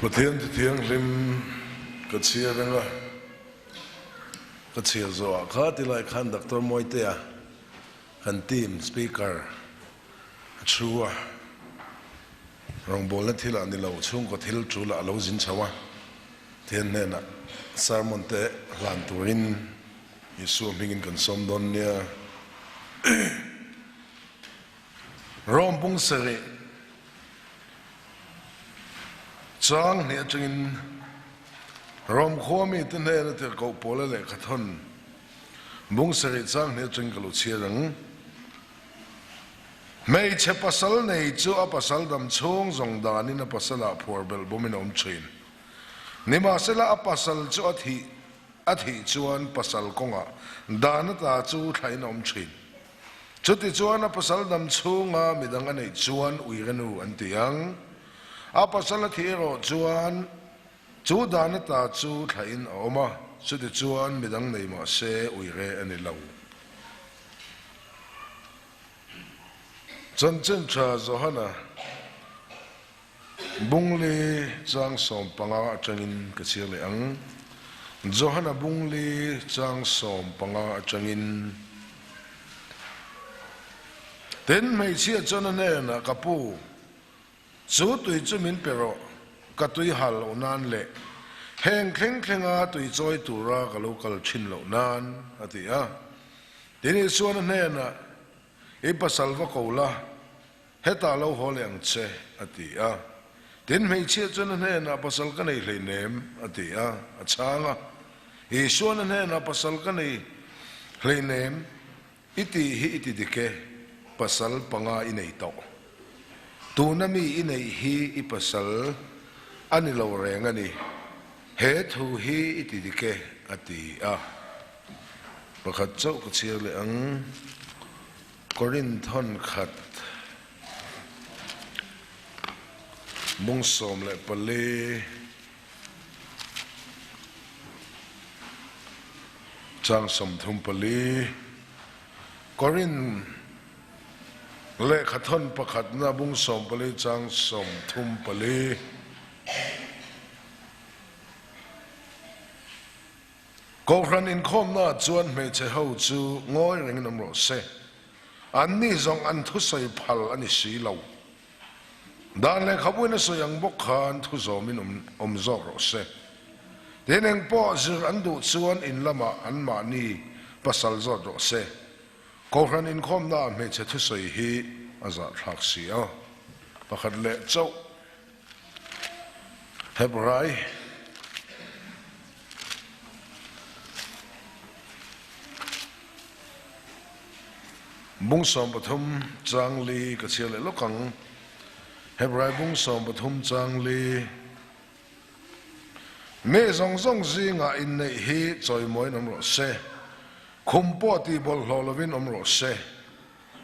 Pathian Thu Thianghlim ka chhiar reng a, ka chhiar zawhah kha tilai khan Doctor Mawitea kan team speaker a thu a, rawngbawlna thilah ni lo chhungkaw thil tulah a lo zin chho a, Pathian hnenah sermon te hlan turin Isua hmingin kan sawm dawn nia. Rome bung sarih chang hnih atangin Rome khua mite hnena tirhkoh Paula lehkha thawn bung sarih chang hnih atangin ka lo chhiar ang. Hmeichhe pasal nei chu a pasal dam chhung zawng danin a pasalah phuar belh bawmin a awm thin. Nimahsela a pasal chu a thih a thih chuan pasal kawngah dan ata chu thlain a awm thin. Chutichuan a pasal dam chhunga midang a neih chuan uirenu an ti ang. A pasal a thih erawh chuan chu dan ata chu thlain a awm a, chutichuan midang nei mah se uire a ni lo. Chanchin tha Johana Bungli chang 15 atangin ka chhiar leh ang. Johana Bungli chang 15 atangin. Tin, hmeichhia chuan a hnenah, Ka pu, chu tui chu min pe rawh, ka tui hal loh nan leh heng thleng thlenga tui chawi tura ka lo kal thin loh nan, a ti a. Tin, Isuan a hnenah, I pasal va ko la, Hetah lo haw leh ang che, a ti a. Tin, hmeichhia chuan a hnenah, Pasal ka nei hleinem, a ti a, a chhang a. Isuan a hnenah, Pasal ka nei hleinem, i tih hi i ti dik e, pasal panga i nei tawh. Tuna mi i neih hi i pasal a ni lo reng a ni, he thu hi i ti dik e, a ti a. Pakhat chauh ka chhiar leh ang. Korinth hawn khat bung 14 chang 34 Korinth lehkha thawn pakhatna bung 14 chang 34. Kohhran inkhawmnaah chuan hmeichhe ho chu ngawi rengin awm rawh se. Anni zawng an thusawi phal a ni si lo. Dan lehkhabuin a sawi ang bawk khan thu zawmin awm zawk rawh se. Tin, eng pawh zir an duh chuan in lamah anmahni pasal zawt rawh se. Kohhran inkhawmnaah hmeichhe thusawi hi a zahthlak si a. Pakhat leh chauh. Hebrai. Bung 13 chang li ka chhiar leh lawk ang. Hebrai bung 13 chang li. Mi zawng zawng zingah inneih hi chawimawiin awm rawh se. Khum pawh tih bawlhhlawh lovin awm rawh se.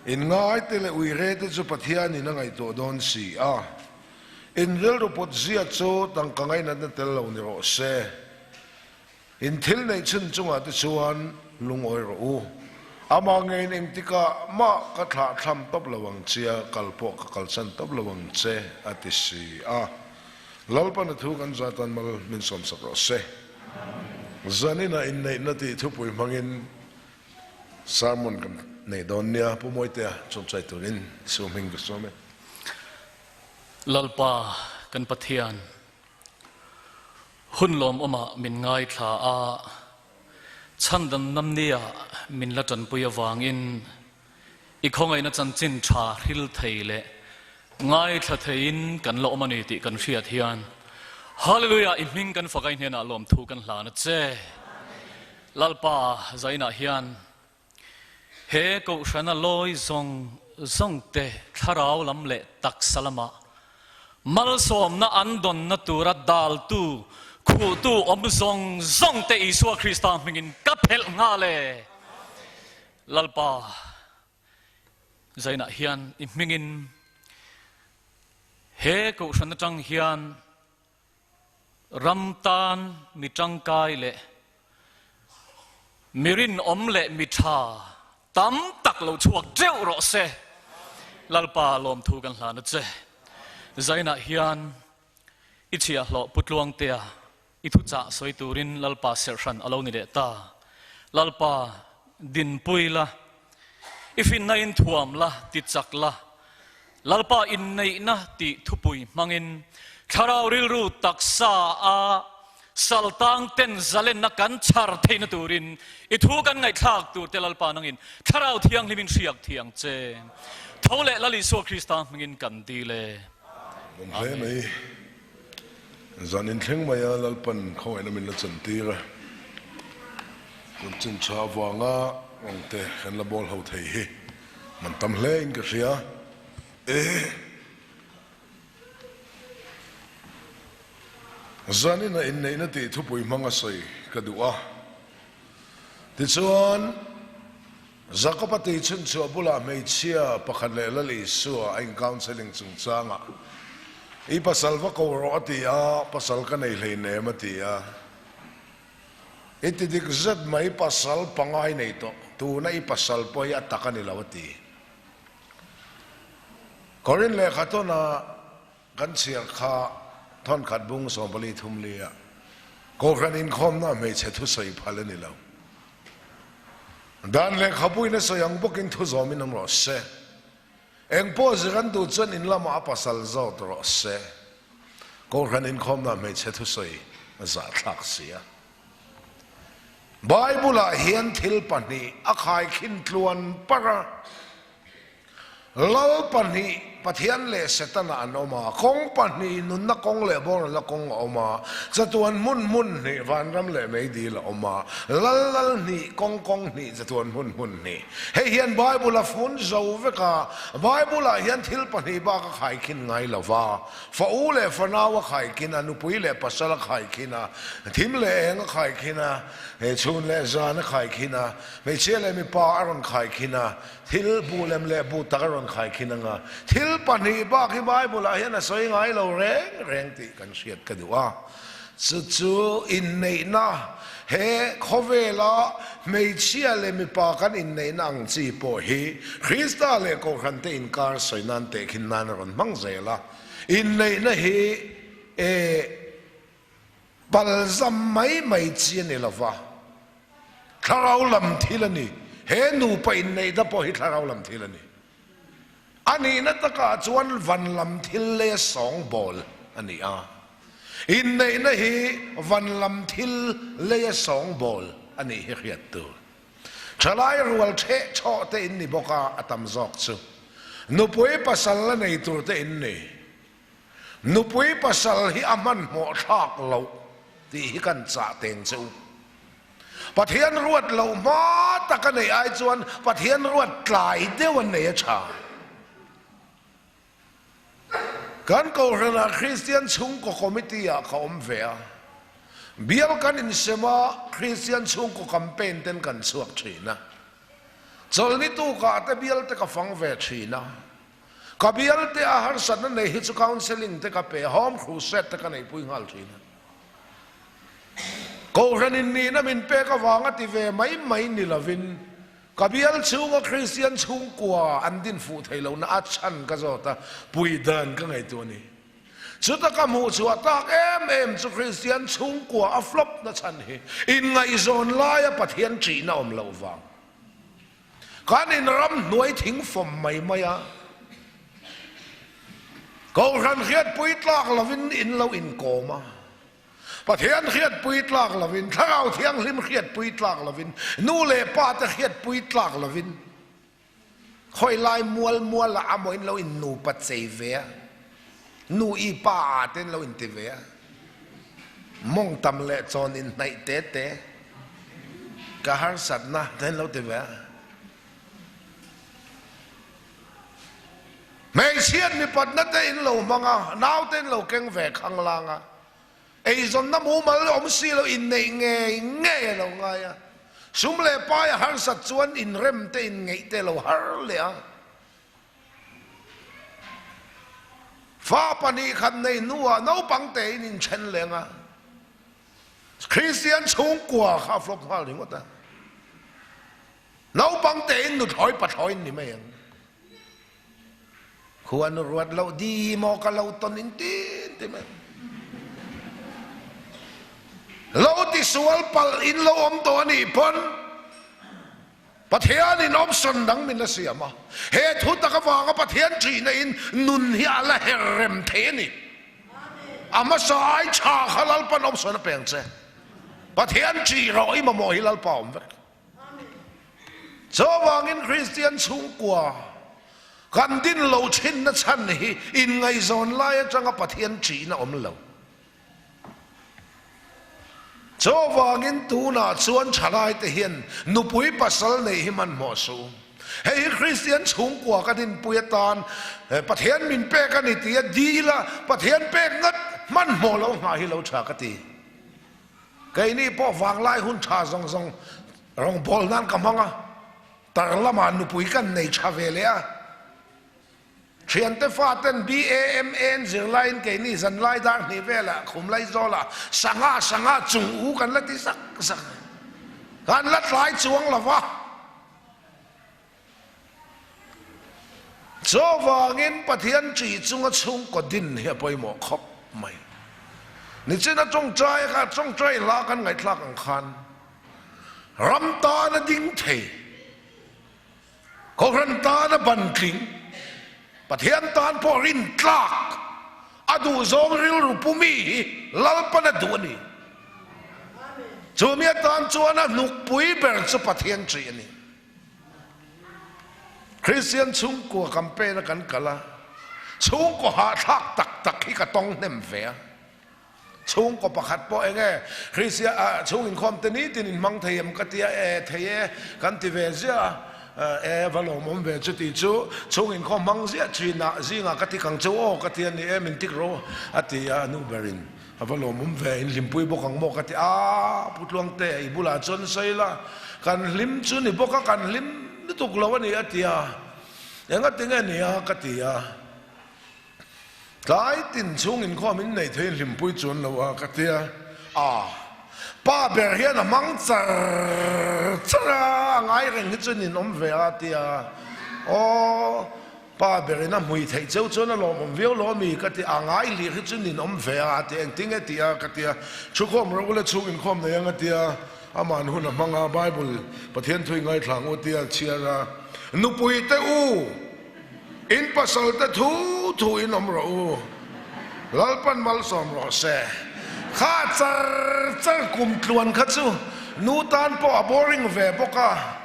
Inngaite leh uirete chu Pathianin a ngaihtuah dawn si a. In rilru put zia chu tangka ngainatna tel lo ni rawh se. In thil neih chhun chungah te chuan lungawi rawh u. Amah ngeiin engtikah mah ka thlah thlam tawp lo ang che a, kal pawh ka kalsan tawp lo ang che, a ti si a. Lalpana thu kan zatan mal min sawmsak rawh se. Zaninah inneihna tih thupui hmangin Sermon kan nei dawn nia Pu Mawitea chawmchai turin Su hming ka sawm e. Lalpa kan Pathian, hun lawmawmah min ngaithla a, chhandam namnia min la tanpui avangin i khawngaihna chanchin tha hril thei leh ngaithla theiin kan la awm a ni tih kan hriat hian Hallelujah i hming kan fak a i hnenah lawmthu kan hlan a che. Lalpa zainah hian he kohhrana lawi zawng zawng te thlarau lam leh taksa lamah malsawmna an dawnna tura daltu, khuhtu awm zawng zawng te Isua Krista hmingin ka phelh nghal e. Lalpa zainah hian i hmingin he kohhran atang hian Ram tan mi tangkai leh mi rinawm leh mi tha tam tak lo chhuak teuh rawh se. Lalpa lawmthu kan hlan a che. Zainah hian I chhiahhlawh Pu Tluangtea i thuchah sawi turin Lalpa serhhran a lo ni leh ta. Lalpa, dinpui la, i finna in thuam la, ti chak la, Lalpa inneihna tih thupui hmangin thlarau rilru taksa a saltang ten zalenna kan chhar theihna turin i thu kan ngaihthlak tur te Lalpa nangin thlarau thianghlimin hriak thiang che. Tho leh Lal Isua Krista hmingin kan dil e. Awm hle mai. Zan inthleng maia Lalpan khawngaihna min la chantir a, chanchin tha avanga rawngte kan la bawl ho thei hi man tam hle in ka hria. Zanina inneihna tih thupui hmang a sawi ka duh a, tichuan Jakob-a tui chhunchhuah bulah hmeichhia pakhat leh Lal Isua a in-counselling chungchangah, I pasal va ko rawh a ti a, pasal ka nei hleinem a ti a. I ti dik zet mai, pasal pangai nei tawh, tuna i pasal pawh hi a tak a ni lo a ti. Korin lehkha tawna Kan chhiar kha thawnkhat bung 43 lia Kohhran inkhawmna hmeichhe thusawi phal a ni lo. Dan lehkhabuin a sawi ang bawkin thu zawmin awm rawh se. Eng pawh zir an duh chuan in lamah a pasal zawt rawh se. Kohhran inkhawmna hmeichhe thusawi a zahthlak si a. Bible-ah hian thil pahnih a khaikhin tluan parh a. Lal pahnih, Pathian leh Setana an awm a, kawng pahnih, nunna kawng leh boralna kawng a awm a, chatuan hmun hmun hnih, vanram leh meidil a awm a, lal lal hnih, kawng kawng hnih, chatuan hmun hmun hnih. Hei hian Bible a fun zo vek a, Bible-ah hian thil pahnih bak a khaikhin ngai lo va, fa u leh fanau a khaikhin a, nupui leh pasal a khaikhin a, thim leh eng a khaikhin a, chhun leh zan a khaikhin a, hmeichhia leh mipa a rawn khaikhin a, Thil bu lem leh bu tak a rawn khai khin anga, thil pahnih bak hi Bible-ah hian a sawi ngai lo reng reng tih kan hriat ka duh a. Chu chu inneihna, he khawvela hmeichhia leh mipa kan inneihna ang chi pawh hi Krista leh Kohhrante inkar sawi nan tehkhin nan a rawn hmang zel a. Inneihna hi e. Palzam mai mai chi a ni lo va, thlarau lam thil a ni. He nupa inneihna pawh hi thlarau lam thil a ni. A nihna takah chuan van lam thil leh sawngbawl a ni a. Inneihna hi van lam thil leia sawngbawl a nih hi hriat tur. Thalai rual theh chhawh te in ni bawk a, a tam zawk chu nupui pasal la nei tur te in ni. Nupui pasal hi a hmanhmawh thlak loh tih hi kan chah teng che u. Pathian ruat loh hma tak a neih ai chuan Pathian ruat tlai deuh a nei a tha. Kan Kohhranah Kristian chhungkaw committee ah ka awm ve a. Bial kan insem a, Kristian chhungkaw campaign ten kan chhuak thin a. Chawlhni tukah te bial te ka fang ve thin a. Ka bialte a harsatna nei hi chu counselling te ka pe a, home crusade te ka neihpui nghal thin a. Kohhran in nihna min pek avanga ti ve mai mai ni lovin ka bial chhunga Kristian chhungkua an din fuh thei lohna a chhan ka zawt a, pui dan ka ngaihtuah a ni. Chuta ka hmuh chhuah tak em em chu Kristian chhungkua a flop na chhan hi inngaihzawn laia Pathian ṭihna awm loh vang. Kan in ram hnuai thing fawm mai mai a, Kohhran hriatpui tlak lovin in lo inkawm a, Pathian hriatpui tlak lovin, Thlarau Thianghlim hriatpui tlak lovin, nu leh pa te hriatpui tlak lovin, khawi lai mual mual ah amaw in lo in nupa chei ve a, nu i pa ah te in lo inti ve a, mawng tam leh chawn in hnaih te te. Ka harsatna te an lo ti ve a. Hmeichhiat mipatna te in lo hmang a, naute in lo keng ve khanglang a. Eizawnna mumal awm si lo inneih ngei ngei a lo ngai a. Sum leh pai a harsat chuan inrem te inngeih te a lo har leh a. Fa 2 khat nei hnuah naupang tein inthen leng a. Kristian chhungkua kha a flop nghal ringawt a. Naupang tein nuthlawi pathlawi in ni mai ang. Khuanu ruat loh di maw ka lo tawn in tin ti mai. Lo tisual palh in lo awm tawh a nih pawn Pathianin option dang min la siam a, he thu tak avanga Pathian ṭihna in nun hi a la her rem thei a ni. A hmasa ai ṭha kha Lalpan option a peng che. Pathian ṭih rawh i mamawh hi Lalpa awm vek. Chuvangin Kristian chhungkua kan din lo ṭhinna chhan hi inngaihzawn lai aṭanga Pathian ṭihna awm lo. Chuvangin tunah chuan thalaite hian nupui pasal neih hi hmanhmawh suh. Hei hi Kristian chhungkua kan inpui atan Pathian min pek a ni tia dil a, Pathian pek ngat hmanhmawh lo nghah hi lo tha ka ti. Keini pawh vanglai hun tha zawng zawng rawngbâwl nan ka hmang a, tar lamah nupui kan nei tha ve leh a. Thiante faten BAMN zirlaiin keini zanlai dar hnih velah Khumlaizawl-ah sangha sangha chung u kan la ti zak zak a, kan la tlai chuang lo va. Chuvangin Pathian ṭih chunga chhungkaw din hi a pawimawh khawp mai. Nichina tawngtai kha tawngtai hla kan ngaihthlak ang khan ram tana ding thei, Kohhran tana ban tling, Pathian tan pawh rin tlak, a duhzawng rilru pu mi hi Lalpan a duh a ni. Chu mi atan chuan a hnukpui ber chu Pathian ṭih a ni. Kristian chhungkua campaign a kan kal a, chhungkaw hahthlak tak tak hi ka tawng hnem ve a. Chhungkaw pakhat pawh eng e, Hrisia ah chhung inkhawm te nitin in hmang thei em ka tia e, thei e, kan ti ve ziah a, e va lawmawm ve chuti chu chhung inkhawm hmang ziah thin ah zingah ka ti kang chu aw ka ti a ni e min tik ro a ti a, nu berin a va lawmawm ve in hlimpui bawk ang maw ka ti a, Pu Tluangte i bulah chuan sawi la kan hlim chu ni bawk a kan hlim lutuk lo a ni a ti a, enga tinge nia ka ti a. Tlai tin chhung inkhawm in nei thei hlimpui chuan lo a ka tia a, pa ber hian a hmang char char a, a ngai reng hi chuan in awm ve a tia, aw pa ber in a hmui theih cheu chuan a lawmawm viau lo ami ka ti, a ngai hlir hi chuan in awm ve a tia, engtin nge tih a ka tia, thukhawm ro ula chhung inkhawm nei ang a tia, aman hun a hmang a, Bible Pathian thu i ngaithla ang u tia chhiar a, nupui te u. In pasal te thu thu in awm rawh u, Lalpan malsawm rawh se. Kha char char kum tluan kha chu nu tan pawh a boring ve bawk a,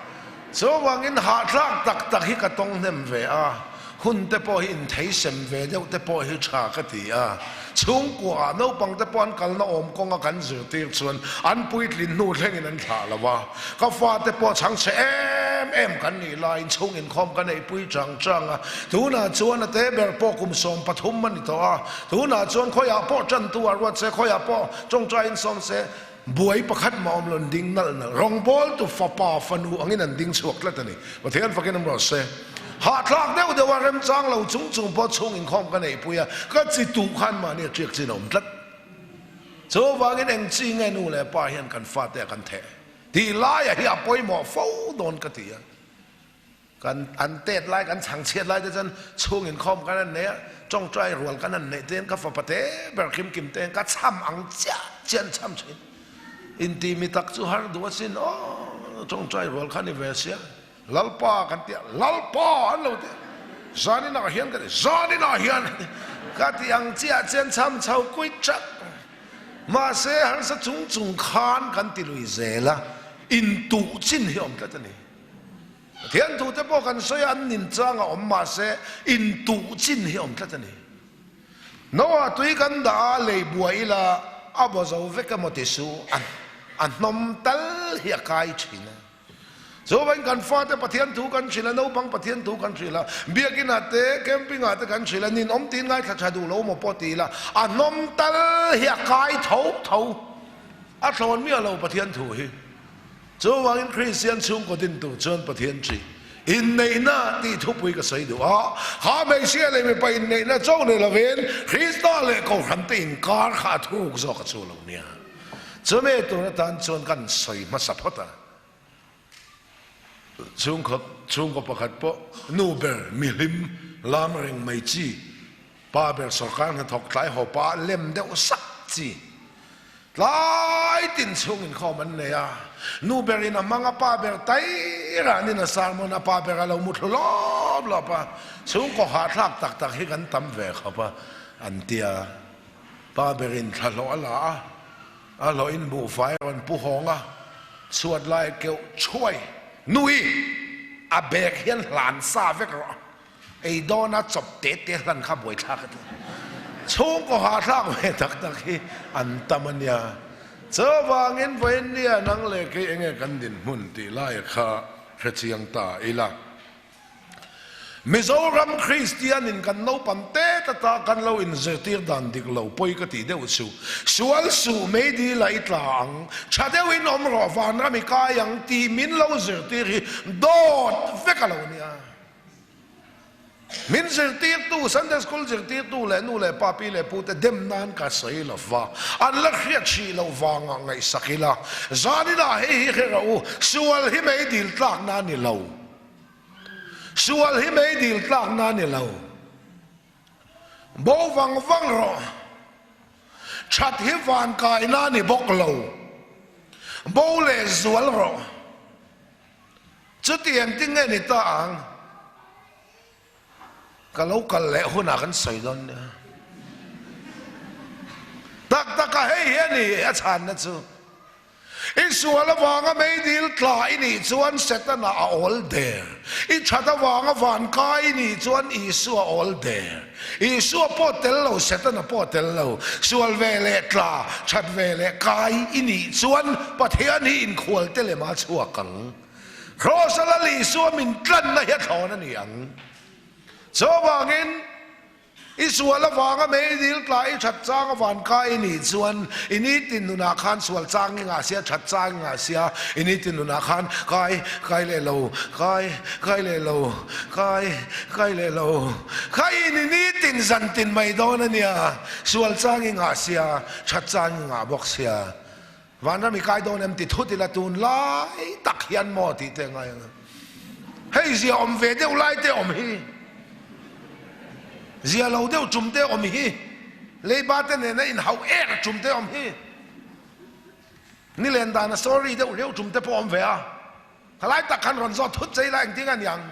chuvangin hahthlak tak tak hi ka tawng hnem ve a, hun te pawh hi intheisem ve deuh te pawh hi tha ka ti a, chhungkua ah naupang te pawh an kalna awm kawnga kan zirtir chuan an puitlin hnu thlengin an thlah lo a, ka fate pawh chhangchhe em em kan nih laiin chhung inkhawm ka neihpui chang chang a, tunah chuan a te ber pawh kum 13 a ni tawh a, tunah chuan khawiah pawh tantu a ruat se, khawiah pawh tawngtai insawm se, buai pakhat mah awm lo an ding nalh nalh, rawngbawltu fapa fanu angin an ding chhuak tlat a ni, Pathian fakin awm rawh se. Hahthlak deuh deuh a remchang lo chung chung pawh chhung inkhawm ka neihpui a, ka chi tuh khan mahni a ṭiak chin a awm tlat. Chuvangin eng chi nge nu leh pa hian kan fate a kan theh tih laia hi a pawimawh fo dawn ka ti a. Kan an tet lai kan chhang chhiat lai te chuan chhung inkhawm kan han nei a, tawngtai rual kan han neih te hian ka fapa te ber kim kim te hian ka chham ang chiah chiah an chham thin. Inti mi tak chu har duh asin aw tawngtai rual kha ni ve sia. Lalpa kan ti a, Lalpa an lo ti a, zaninah hian ka ti, zaninah hian ka ti ang chiah chian chham chho kuit chak. Mahse harsa chung chung khan kan ti lui zel a, intuh chin hi a awm tlat a ni. Pathian thu te pawh kan sawi a, an nin chang a awm mahse intuh chin hi a awm tlat a ni. Noah tui kan dah a, lei buai ila a baw zo vek emaw ti su, a hnawm tal hi a kai thin a. Chuvain kan fate Pathian thu kan hrilh a, naupang Pathian thu kan hrilh a, biakin ah te, camping ah te kan hrilh a, ninawm tiin ngaithla tha duh lo maw pawh ti ila, a hnawm tal hi a kai tho tho, a thlawn miah lo Pathian thu hi. Chuvangin Kristian chhungkaw din tur chuan Pathian ṭih inneihna tih thupui ka sawi duh a, kha hmeichhia leh mipa inneihna cho ni lovin Krista leh Kohhran te inkar kha a thuruk zawk a chu lo nia. Chumi tur atan chuan kan sawi hmasa phawt a. Chhungkhaw chhungkaw pakhat pawh nu ber mihlim lam reng mai chi, pa ber sawrkar hnathawk tlai haw pa lem deuh sak chi. Tlai tin chhung inkhawm an nei a, nu berin a hmang a, pa ber tai ranin a sermon a, pa ber a lo mu thlu lawp lawp a, chhungkaw hahthlak tak tak hi kan tam ve khawp a, an ti a. Pa berin thlahlawh a la a, a hlawhin buhfai a rawn pu hawng a, chhuat lai keuh chhuai nui a bag hian hlan sa vek rawh. Ei dawna chawp te te hlan kha buaithlak a ti. Chhungkaw hahthlak ve tak tak hi an tam a nia. Chuvangin vawiin nia nang leh kei enge kan dinhmun tih lai kha hrechiang ta ila. Mizoram Kristianin kan naupang te tata kan lo inzirtir dan dik lo pawi ka tih deuh chu sual suh mei dil ah i tla ang, tha deuhin awm rawh vanram i kai ang tih min lo zirtir hi dawt vek a lo nia. Min zirtirtu, Sunday School zirtirtu leh nu leh pa, pi leh pu te dem nan ka sawi lo va, an la hriat hrih loh vangah ngaihsak ila, zaninah hei hi hre rawh u, sual hi mei dil tlakna a ni lo. Sual hi mei dil tlakna a ni lo. Bo vang vang rawh. That hi van kaina a ni bawk lo. Bo leh zual rawh. Chuti engtin nge ni ta ang? Ka lo kal leh hunah kan sawi dawn nia. Tak taka hei hi a ni a chhanna chu. I sual avanga meidil tla i nih chuan Setana a awl der. I that avanga van kai i nih chuan Isua a awl der. Isua pawh tel lo, Setana pawh tel lo. Sual ve leh tla, that ve leh kai i nih chuan Pathian hi inkhual te lem a chhuak ang. Kraws a Lal Isua min tlanna hi a thlawn a ni ang. Chuvangin I sual avanga meidil tla i that chang a van kai i nih chuan i nitin nunah khan sual chang i ngah sia, that chang i ngah sia, i nitin nunah khan kai, kai leh lo, kai, kai leh lo, kai, kai leh lo, kha i ni nitin zan tin mai dawn a nia, sual chang i ngah sia, that chang i ngah bawk sia. Vanram i kai dawn em ti thut ila tun lai tak hian maw tih te ngai ang. Hei zia awm ve deuh lai te awm hi. Zia lo deuh tum te awm hi. Leiba te nena inhauh er tum te awm hi. Nilen dana sorry deuh riau tum te pawh awm ve a. Khalai tak khan rawn zawt thut che ila engtin a niang.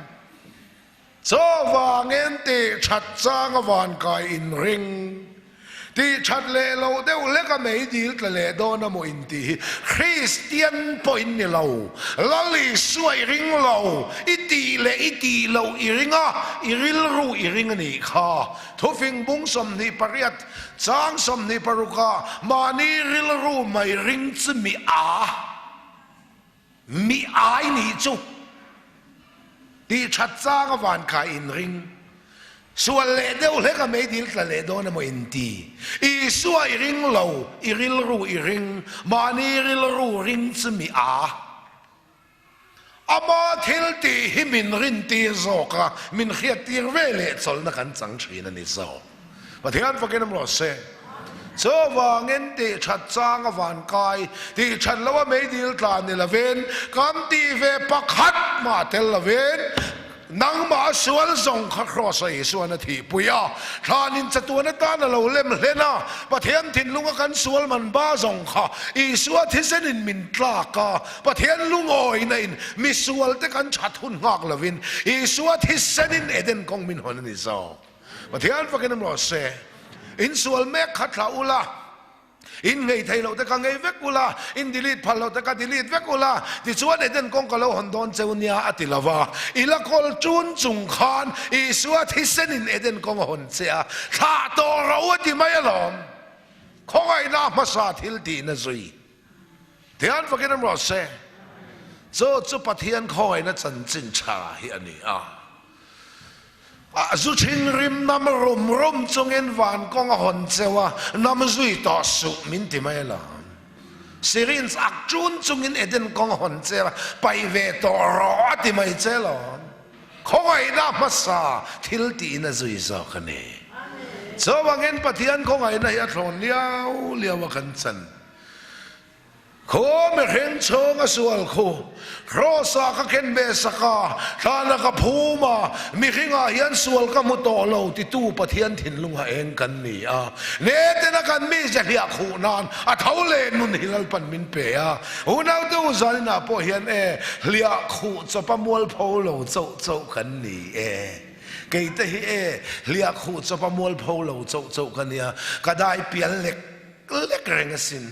Chuvangin tih that chang a van kai inring, tih that leh loh deuh hlek a mei dil tla leh dawn a maw intih hi Kristian pawh in ni lo, Lal Isua i ring lo, i tih leh i tih loh i ring a, i rilru i ring a nih kha. Thufing bung 28 chang 26 ah mahni rilru mai ring chu mi a. Mi ai nih chu tih that chang a van kha in ring. Sual leh deuh hlek a meidil tla leh dawn emaw in ti. Isua i ring lo, i rilru i ring, mahni rilru ring chu mi a. Ama thil tih hi min rintir zawk a, min hriattir ve leh chawlhna kan chang thin a ni zawk. Pathian fakin awm rawh se. Chuvangin tih that chang a van kai, tih that lo a meidil tla ni lovin, kan tih ve pakhat mah tel lovin, nangmah a sual zawng kha Kraws-a Isuan a thihpui a, thlanin chatuan atan a lo lem hlen a, Pathian thinlunga kan sual man ba zawng kha Isua thisenin min tlak a, Pathian lungawina in misualte kan that hun nghak lovin Isua thisenin Eden kawng min hawn a ni zawk. Pathian fakin awm rawh se. In sual mek kha thlah ula, in ngei thei loh te ka ngei vek ula, in delete phal loh te ka delete vek ula, tichuan Eden kawng ka lo hawn dawn cheu nia a ti lo va. I la kawl tun chung khan Isua thisenin Eden kawng a hawn che a, thlah tawh ro a ti mai alawm. Khawngaihna hmasa thil tihna zui. Pathian fakin awm rawh se. Chu chu Pathian khawngaihna chanchin tha hi a ni a. A zu thinrim nam rum rum chungin van kawng a hawn cheu a, nam zui tawh suh min ti mai alawm. Syringe ak ṭun chungin Eden kawng a hawn cheu a, paih ve tawh rawh a ti mai che alawm. Khawngaihna hmasa thil tiin a zui zawk a ni. Chuvangin Pathian khawngaihna hi a thlawn liau liau a kan chan. Khaw mihring chhung a sual khu, Kraws ah ka ken ve sak a, thlan a ka phum a, mihring ah hian sual ka hmu tawh lo titu Pathian thinlung a eng kan ni a. Neten a kan mi ze hliah khuh nan a tho leh nun hi Lalpan min pe a. Unaute u zanin ah pawh hian e, hliah khuh chawp a mualpho lo chauh chauh kan ni e. Kei te hi e, hliah khuh chawp a mualpho lo chauh chauh ka nia, ka dai pial lek lek reng asin.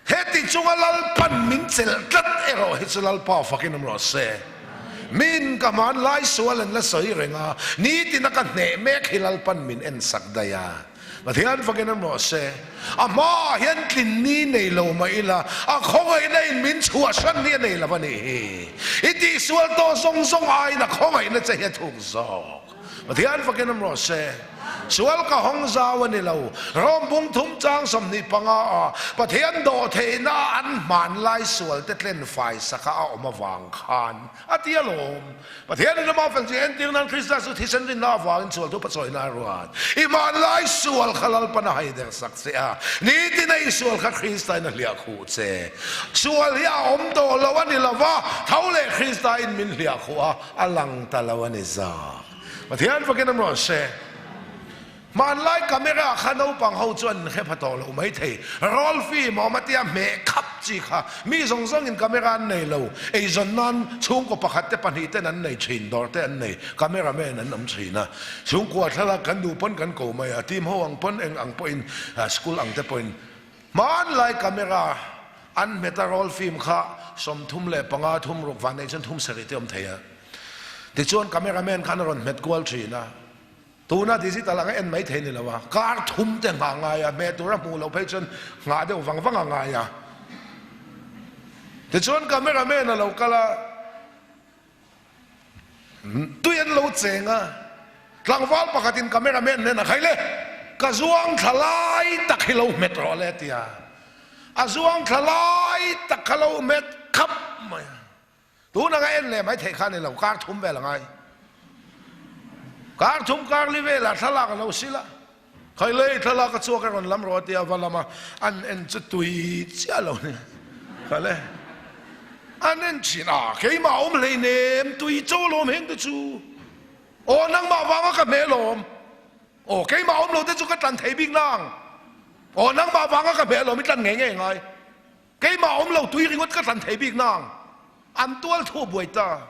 Heti chunga Lalpan min chelh tlat erawh hi chu Lalpa fakin awm rawh se. Min ka hmanlai sual an la sawi reng a, nitina ka hneh mek hi Lalpan min en sak daih a. Pathian fakin awm rawh se. A hmaah hian tlin ni nei lo mah ila, a khawngaihna in min chhuahsan hi a nei lo a nih hi. I tihsual tawh zawng zawng aiin a khawngaihna che hi a thuk zawk. Pathian fakin awm rawh se. Sual ka hawng zau a ni lo. Rom bung thum chang 25 ah Pathian dawhtheihna a an hmanlai sual te tlen fai saka a awm avang khan a ti alawm. Pathian in ama fel zia entir nan Krista chu thisen rinna avangin sual thu pachawi-na a ruat. I hmanlai sual kha Lalpan a haider sak che a, nitin a i sual kha Krista in a hliah khuh che. Sual hi a awm tawh lo a ni lova, tho leh Krista in min hliah khuh a, A lang ta lo a ni zawk. Pathian fakin an rawn hre. Hmanlai camera kha naupang ho chuan an hre pha tawh lo mai thei. Roll film a awm a tia hmeh khap chi kha. Mi zawng zawngin camera an nei lo. Eizawn nan chhungkaw pakhat te pahnih ten an nei thin, dawr te an nei. Camera man an awm thin a. Chhungkua thlalak kan duh pawn kan ko mai a. Team ho ang pawn eng ang pawhin school ang te pawhin Hmanlai camera an hmet a roll film kha 35 thum ruk van nei chuan thum sarih te awm thei a. Tichuan camera man khan a rawn hmet kual thin a. Tuna digital anga en mai thei ni lo a, kar thum te nghah ngai a, hmeh tur a hmuh loh phei chuan nghah deuh vang vang a ngai a. Tichuan camera man a lo kal a. Tui an lo cheng a, tlangval pakhatin camera man nen a khai le, ka zuang thla lai tak hi lo hmet rawh le a ti a, a zuang thla lai tak kha lo hmet khap mai a, tun anga en leh mai theih kha a ni lo, kar thum vel a ngai, kar thum kar li velah thlalak a lo sil a, khai le thlalak a chhuak e rawn lam rawh a ti a, va lam a, an en chu tui chiah lo ni kha le, an en thin a, keimah awm hleinem tui chaw lawm heng te chu, aw nangmah vanga ka hmel awm, aw keimah awm lo te chu ka tlan thei bik nang, aw nangmah vanga ka hmel awm i tlan ngei ngei ngai, keimah awm lo tui ringawt ka tlan thei bik nang, an tual thu buai ta,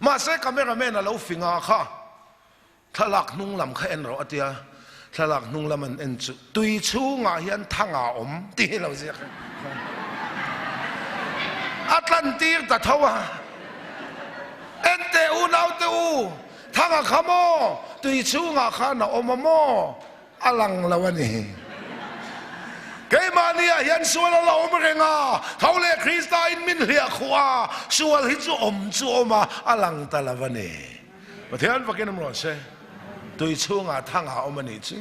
mahse cameraman a lo fing a kha. Thlalak hnung lam kha en rawh a tia, thlalak hnung lam an en chu tui chhungah hian thang a awm tih hi lo ziak a tlan tir ta tho a, en teh u naute u, thang a kha maw, tui chhungah khan a awm a maw, a lang lo a ni. Keimahni ah hian sual a la awm reng a, tho leh Krista in min hliah khuh a, sual hi chu awm chu awm a, a lang ta lo a ni. Pathian fakin awm rawh se, tui chhungah thangah awm a nih chu.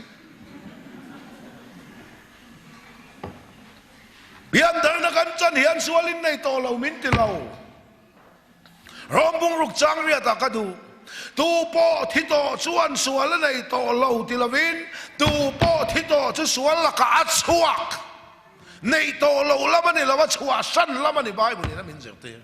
Piandarna kan chan hian sualin nei tawh lo min ti lo. Rawng bungruk chang riatah ka duh. Tu pawh thi tawh chuan sual a nei tawh lo ti lovin, tu pawh thi tawh chu sual lakah a chhuak. Neih tawh loh lam a ni lo, a chhuah hran lam a ni Bible in a min zirtir.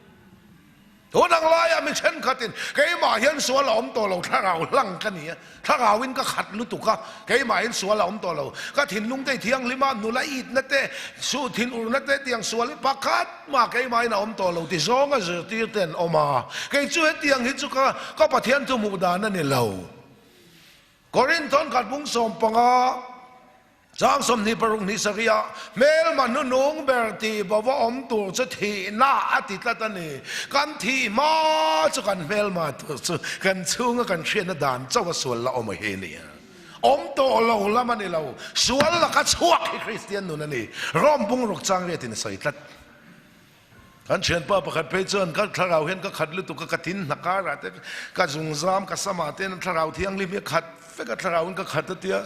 Tun ang laiah mi thenkhatin keimah hian sual a awm tawh lo, thlarau hlang ka ni a, thlarauin ka khat lutuk a, keimah hian sual a awm tawh lo, ka thinlung te thianghlim a, nula itna te, su thinurna te tiang sual hi pakhat mah keimahin a awm tawh lo ti zawnga zirtir te an awm a, kei chu hetiang hi chu ka ka Pathian thu hmuh dan a ni lo. Korinth thawnkhat bung 15. Chang 26 ni sarih hmelma hnunung ber tih bova awm tur chu thihna a ti tlat a ni. Kan thih hma chu kan hmelma tur chu kan chhunga kan hriatna dan chauh a sual la awm a hi nia. Awm tawh lo lam a ni lo, sual laka chhuak hi Kristian nun a ni. Rome bungruk chang riatin a sawi tlat. Kan thianpa pakhat phei chuan ka thlarau hian ka khat lutuk a, ka thin hna karah te ka zungzam ka samah te hian thlarau thianghlim hi a khat vek a, thlarauin ka khat a tia.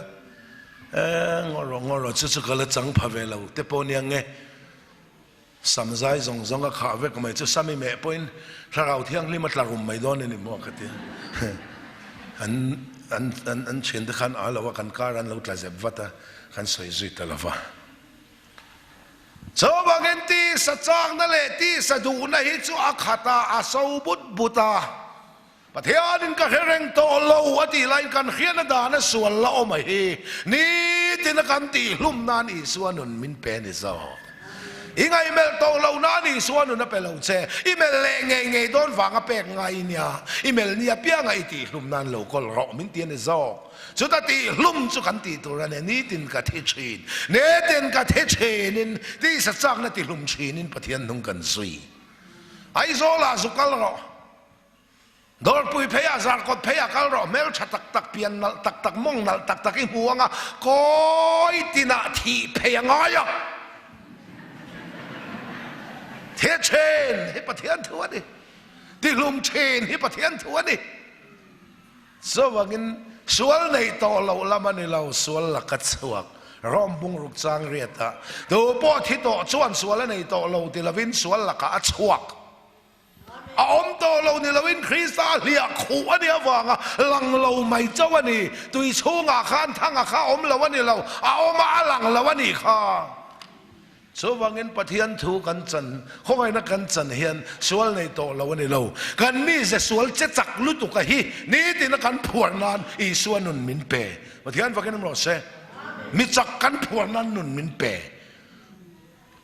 Eeh ngaw rawh ngaw rawh chu chu ka la chang pha ve lo te pawh nia nge. Sam zai zawng zawng a khah vek mai chu sami meh pawhin thlarau thianghlim a tla rum mai dawn a ni maw ka tia. An an an an thiante khan a lo a kan kar an lo tla zep vat a, kan sawi zui ta lo va. Chuvangin tisa chakna leh tisa duhna hi chu a khat a, a so but but a. Pathianin ka hre reng tawh lo a tih laiin kan hriatna dana sual la awm a hi nitin a kan tihhlum nan Isua nun min pe a ni zawk. I ngaihmelh tawh lo nan Isua nun a pe lo che. I melh leh ngei ngei dawn vanga pek ngai i nia. I melh nia pianga i tihhlum nan lo kawl rawh min ti a ni zawk. Chuta tihhlum chu kan tih tur a ni. Nitin ka thi thin. Nitin ka thi thinin tisa chakna tihlum thinin Pathian hnung kan zui. Aizawlah zu kal rawh. Dawrpui pheiah zarkawt pheiah kal rawh, hmel tha tak tak, pian nalh tak tak, mawng nalh tak tak i hmu ang a, kawi tinah thih phei a ngai a. Thi thin hi Pathian thu a ni. Tihlum thin hi Pathian thu a ni. Chuvangin sual neih tawh loh lam a ni lo, sual laka chhuak Rom bungruk chang riatah tu pawh thi tawh chuan sual a nei tawh lo ti lovin sual lakah a chhuak. A awm tawh lo ni loin Krista hliah khuh a nih avanga lang lo mai chauh a ni. Tui chhungah khan thanga kha awm lo a ni lo, a awm a, a lang lo a nih kha. Chuvangin Pathian thu kan chan, khawngaihna kan chan hian sual nei tawh lo a ni lo. Kan mize sual che chak lutuk a hi nitina kan phuar nan Isua nun min pe. Pathian fakin awm rawh se. Mi chak kan phuar nan nun min pe.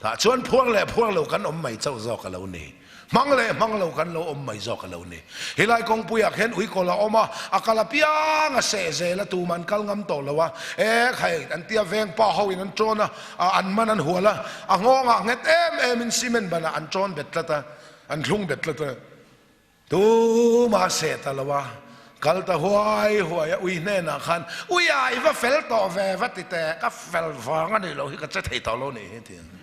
Tah chuan phuar leh phuar lo kan awm mai chauh zawk a lo ni. Hmang leh hmang lo kan lo awm mai zawk a lo ni. Helai kawngpuiah khian uikawl a awm a, a kal apiang a seh zel a, tum an kal ngam tawh lo a. E khai, an tia veng pa ho in an ṭawn a, an man an hual a, a nghawngah nghet em em in cement banah an ṭawn bet tlat a, an thlung bet tlat a. Tumah seh ta lo a, kal ta huai huai a, ui hnenah khan, Ui a, i va fel tawh ve va ti teh, ka fel vang a nih loh hi ka che thei tawh lo nih hi tiin.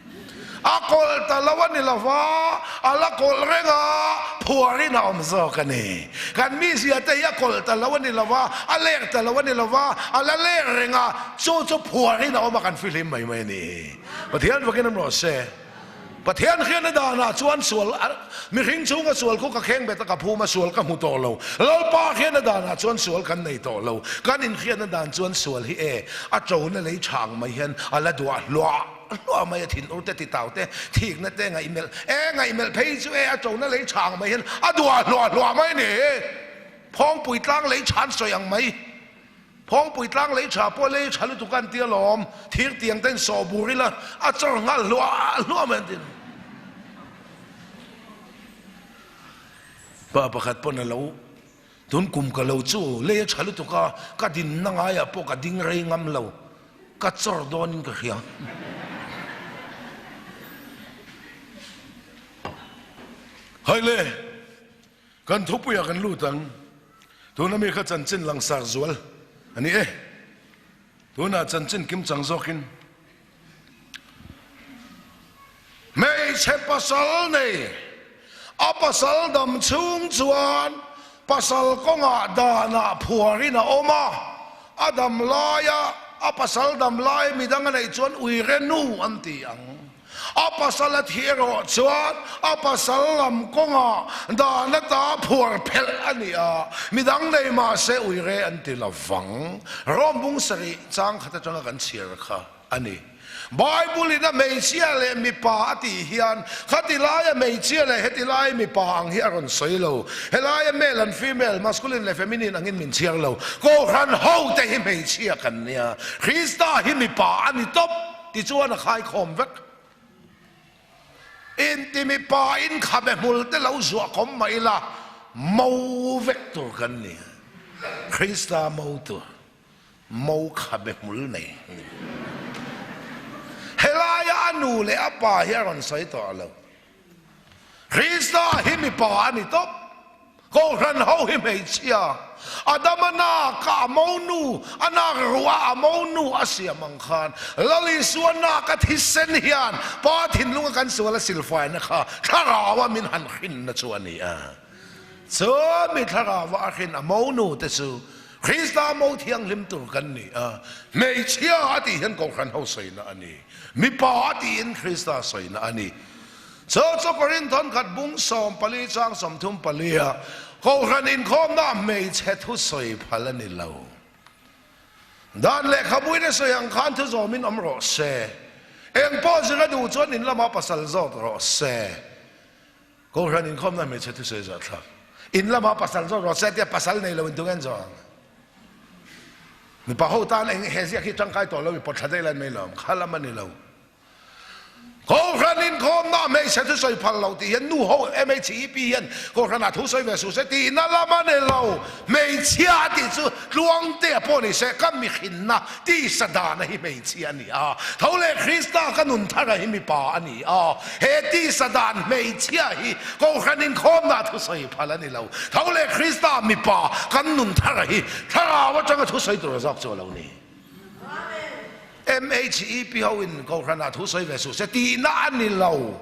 A kawlh ta lo a ni lo va, a la kawlh reng a, phuarin a awm zawk a ni. Kan mizia te hi a kawlh ta lo a ni lo va, a lek ta lo a ni lo va, a la lek reng a, chu chu phuarin a awm a, kan fihlim mai mai a ni. Pathian vakin awm rawh se. Pathian hriatna danah chuan sual mihring chhunga sual khu ka kheng bet a, ka phum a, sual ka hmu tawh lo. Lalpa hriatna danah chuan sual kan nei tawh lo. Kan inhriatna dan chuan sual hi e, a ṭona lei ṭha ang mai hian a la duah hluah hluah mai a, thinur te, titau te, thikna te, ngaihmelh e, ngaihmelh phei chu e, a ṭona lei ṭha ang mai hian a duah hluah hluah mai a ni. Phawngpui tlang lei ṭha an sawi ang mai. Phawngpui tlang lei tha pawh lei tha lutuk a an ti alawm, thir tiang te in sawh bur ila a chawr nghal hluah hluah mai an ti. Pa pakhat pawn a lo tun kum ka lo chu lei a tha lutuk a, ka dinna ngaiah pawh ka ding rei ngam lo, ka chawr dawnin ka hria. Haile! Kan thupuiah kan lut ang. Tuna mi kha chanchin langsar zual a ni e. Tunah chanchin kimchang zawkin hmeichhe pasal nei, a pasal dam chhung chuan pasal kawngah danah phuarin a awm a, a dam laia a pasal dam lai midang a neih chuan uire nu an ti ang. A pasal a thih erawh chuan a pasal lam kawngah dan ata phuar phelh a ni a, midang nei mahse uire an ti lo vang. Rom bung sarih chang khat atanga kan chhiar kha a ni. Bible in a hmeichhia leh mipa a tih hian khati laia hmeichhia leh heti laia mipa ang hi a rawn sawi lo. Helaia male and female, masculine leh feminine angin min chhiar lo. Kohhran hote hi hmeichhia kan nia, Krista hi mipa a ni tawp. Tichuan a khaikhawm vek. Inti mipa in khabe hmul te lo zuah kawm mah ila, mo vek tur kan ni. Krista mo tur, mo khabe hmul nei. Helaia a nu leh a pa hi a rawn sawi tawh lo. Krista hi mipa a ni tawp. Kohhran ho hi hmeichhia, Adama nak a mo nu, a nak ruah a mo nu a siam ang khan Lal Isua nak a thisen hian Pa thinlunga kan sual a silfaina kha thlaraua min han hrinna chu a ni a. Chu mi thlaraua a hrin a mo nu te chu Krista mo thianghlim tur kan ni a. Hmeichhia a tih hian Kohhran ho sawina a ni. Mipa a tiin Krista sawina a ni. Chu chu Korinthon khat bung 14 chang 34 ah Kohhran inkhawmna hmeichhe thusawi phal a ni lo. Dan lehkhabuin a sawi ang khan thuzawmin awm rawh se. Eng pawh zir a duh chuan in lamah pasal zawk rawh se. Kohhran inkhawmna hmeichhe thusawi zahthlak. In lamah pasal zawk rawh se tia pasal nei lo in tung en zawh ang. Mipa ho tan eng he ziak hi tangkai tawh lo i pawt thla daih lai mai lo ang. Kha lam a ni lo. Kohhran inkhawmna hmeichhe thusawi phal lo tih hian nu ho MHEP hian Kohhranah thusawi ve suh se tihna lam a ni lo. Hmeichhia a tih chu Tluangtea pawh ni se ka mihrinna tisa dana hi hmeichhia a ni a, tho leh Krista ka nun thara hi mipa a ni a, he tisa dan hmeichhia hi Kohhran inkhawmna thusawi phal a ni lo. Tho leh Krista mipa kan nun thara hi thlarau atanga thusawi tur zawk chu a lo ni. MHEP ho in Kohhranah thu sawi ve suh se tihna a ni lo.